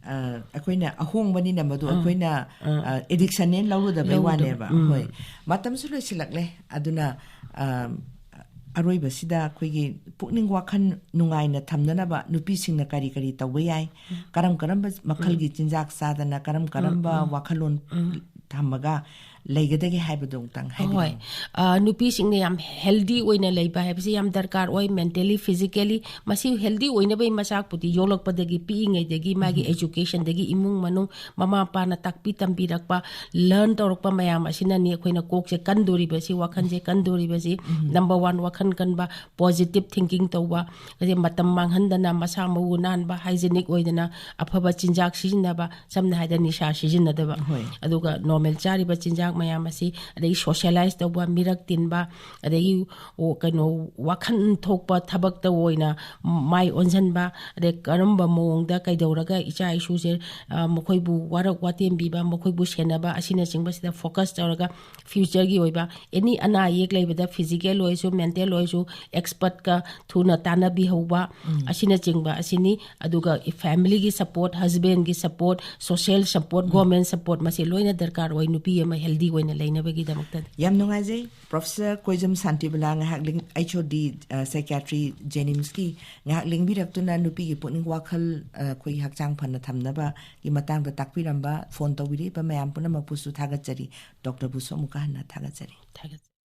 ꯑ, ꯑꯩꯈꯣꯏꯅ ꯑꯍꯣꯡꯕꯅꯤꯅ ꯃꯗꯨ ꯑꯩꯈꯣꯏꯅ, ꯑ, addiction ꯅꯦꯅ ꯂꯧꯔꯨꯗꯕꯩ ꯂꯧꯔꯨꯗꯕ, ꯋꯥꯅꯦꯕ꯫ ꯎꯝ꯫ ꯍꯣꯏ꯫ ꯃꯇꯝꯁꯨ ꯂꯣꯏꯁꯤꯜꯂꯛꯂꯦ꯫ ꯑꯗꯨꯅ, ꯑ, ꯑꯔꯣꯏꯕꯁꯤꯗ ꯑꯩꯈꯣꯏꯒꯤ ꯄꯨꯛꯅꯤꯡ ꯋꯥꯈꯜ ꯅꯨꯡꯉꯥꯏꯅ ꯊꯝꯅꯅꯕ ꯅꯨꯄꯤꯁꯤꯡꯅ ꯀꯔꯤ ꯀꯔꯤ ꯇꯧꯕ ꯌꯥꯏ? ꯀꯔꯝ ꯀꯔꯝꯕ ꯃꯈꯜꯒꯤ ꯆꯤꯟꯖꯥꯛ ꯆꯥꯗꯅ ꯀꯔꯝ ꯀꯔꯝꯕ ꯋꯥꯈꯜꯂꯣꯟ ꯊꯝꯃꯒ ꯂꯩꯒꯗꯒꯦ ꯍꯥꯏꯕꯗꯣ ꯑꯃꯨꯛꯇꯪ ꯍꯣꯏ꯫ ꯍꯥꯏꯕꯤꯔꯝꯃꯨ꯫ ꯑ, ꯅꯨꯄꯤꯁꯤꯡꯅ ꯌꯥꯝ healthy ꯑꯣꯏꯅ ꯂꯩꯕ ꯍꯥꯏꯕꯁꯤ ꯌꯥꯝ ꯗꯔꯀꯥꯔ ꯑꯣꯏ, mentally, physically꯫ ꯃꯁꯤ healthy ꯑꯣꯏꯅꯕꯒꯤ ꯃꯆꯥꯛꯄꯨꯗꯤ ꯌꯣꯛꯂꯛꯄꯗꯒꯤ, ꯄꯤꯛꯏꯉꯩꯗꯒꯤ ꯃꯥꯒꯤ educationꯗꯒꯤ, ꯏꯃꯨꯡ ꯃꯅꯨꯡ, ꯃꯃꯥ ꯃꯄꯥꯅ ꯇꯥꯛꯄꯤ ꯇꯝꯕꯤꯔꯛꯄ, learn ꯇꯧꯔꯛꯄ ꯃꯌꯥꯝ ꯑꯁꯤꯅꯅꯤ ꯑꯩꯈꯣꯏꯅ ꯀꯣꯛꯁꯦ ꯀꯟꯗꯣꯔꯤꯕꯁꯤ, ꯋꯥꯈꯜꯁꯦ ꯀꯟꯗꯣꯔꯤꯕꯁꯤ꯫ Number one, ꯋꯥꯈꯜ ꯀꯟꯕ, positive thinking ꯇꯧꯕ, ꯑꯗꯩ ꯃꯇꯝ ꯃꯥꯡꯍꯟꯗꯅ ꯃꯁꯥ ꯃꯎ ꯅꯥꯟꯕ, hygienic ꯑꯣꯏꯗꯅ ꯑꯐꯕ ꯆꯤꯟꯖꯥꯛ ꯁꯤꯖꯤꯟꯅꯕ, ꯁꯝꯅ ꯍꯥꯏꯔꯕꯗ ꯅꯤꯁꯥ ꯁꯤꯖꯤꯟꯅꯗꯕ, ꯍꯣꯏ꯫ ꯑꯗꯨꯒ normal ꯆꯥꯔꯤꯕ ꯆꯤꯟꯖꯥꯛ ꯃꯌꯥꯝ ꯑꯁꯤ, ꯑꯗꯒꯤ ꯁꯣꯁꯤꯌꯦꯂꯥꯏꯁ ꯇꯧꯕ, ꯃꯤꯔꯛ ꯇꯤꯟꯕ, ꯑꯗꯒꯤ ꯑꯣ, ꯀꯩꯅꯣ, ꯋꯥꯈꯜ ꯊꯣꯛꯄ ꯊꯕꯛꯇ ꯑꯣꯏꯅ ꯃꯥꯏ ꯑꯣꯟꯁꯤꯟꯕ, ꯑꯗꯩ ꯀꯔꯝꯕ ꯃꯑꯣꯡꯗ ꯀꯩꯗꯧꯔꯒ ꯏꯆꯥ ꯏꯁꯨꯁꯦ, ꯑ, ꯃꯈꯣꯏꯕꯨ ꯋꯥꯔꯛ ꯋꯥꯇꯦꯝ ꯄꯤꯕ, ꯃꯈꯣꯏꯕꯨ ꯁꯦꯟꯅꯕ ꯑꯁꯤꯅꯆꯤꯡꯕꯁꯤꯗ ꯐꯣꯀꯁ ꯇꯧꯔꯒ ꯐ꯭ꯌꯨꯆꯔꯒꯤ ꯑꯣꯏꯕ ꯑꯦꯅꯤ ꯑꯅꯥ ꯑꯌꯦꯛ ꯂꯩꯕꯗ, ꯐꯤꯖꯤꯀꯦꯜ ꯑꯣꯏꯔꯁꯨ, ꯃꯦꯟꯇꯦꯜ ꯑꯣꯏꯔꯁꯨ, ꯑꯦꯛꯁꯄꯔꯠꯀ ꯊꯨꯅ ꯇꯥꯟꯅꯕꯤꯍꯧꯕ, ꯑꯁꯤꯅꯆꯤꯡꯕ ꯑꯁꯤꯅꯤ꯫ ꯑꯗꯨꯒ ꯐꯦꯃꯤꯂꯤꯒꯤ ꯁꯄꯣꯔꯠ, ꯍꯁꯕꯦꯟꯒꯤ support, social support, government support, ꯃꯁꯤ ꯂꯣꯏꯅ ꯗꯔꯀꯥꯔ ꯑꯣꯏ ꯅꯨꯄꯤ ꯑꯃ ꯍꯦꯜꯗꯤ ꯑꯣꯏꯅ ꯂꯩꯅꯕꯒꯤꯗꯃꯛꯇꯗꯤ꯫ ꯌꯥꯝ ꯅꯨꯡꯉꯥꯏꯖꯩ꯫ ꯄ꯭ꯔꯣꯐꯦꯁꯔ ꯀꯣꯏꯖꯝ ꯁꯥꯟꯇꯤꯕꯂꯥ, ꯉꯥꯏꯍꯥꯛ ꯂꯤꯡ-, ꯑꯩꯆ ꯑꯣ ꯗꯤ, ꯑ, ꯁꯥꯏꯀꯤꯌꯥꯇ꯭ꯔꯤ ꯖꯦꯅꯤꯝꯁꯀꯤ, ꯉꯥꯏꯍꯥꯛ ꯂꯦꯡꯕꯤꯔꯛꯇꯨꯅ ꯅꯨꯄꯤꯒꯤ ꯄꯨꯛꯅꯤꯡ ꯋꯥꯈꯜ, ꯑ, ꯑꯩꯈꯣꯏꯒꯤ ꯍꯛꯆꯥꯡ ꯐꯅ ꯊꯝꯅꯕꯒꯤ ꯃꯇꯥꯡꯗ ꯇꯥꯛꯄꯤꯔꯝꯕ, ꯐꯣꯟ ꯇꯧꯕꯤꯔꯛꯏꯕ ꯃꯌꯥꯝ ꯄꯨꯝꯅꯃꯛꯄꯨꯁꯨ ꯊꯥꯒꯠꯆꯔꯤ꯫ ꯗꯣꯛꯇꯔꯕꯨꯁꯨ ꯑꯃꯨꯛꯀ ꯍꯟꯅ ꯊꯥꯒꯠꯆꯔꯤ꯫ ꯊꯥꯒꯠꯆꯔꯤ꯫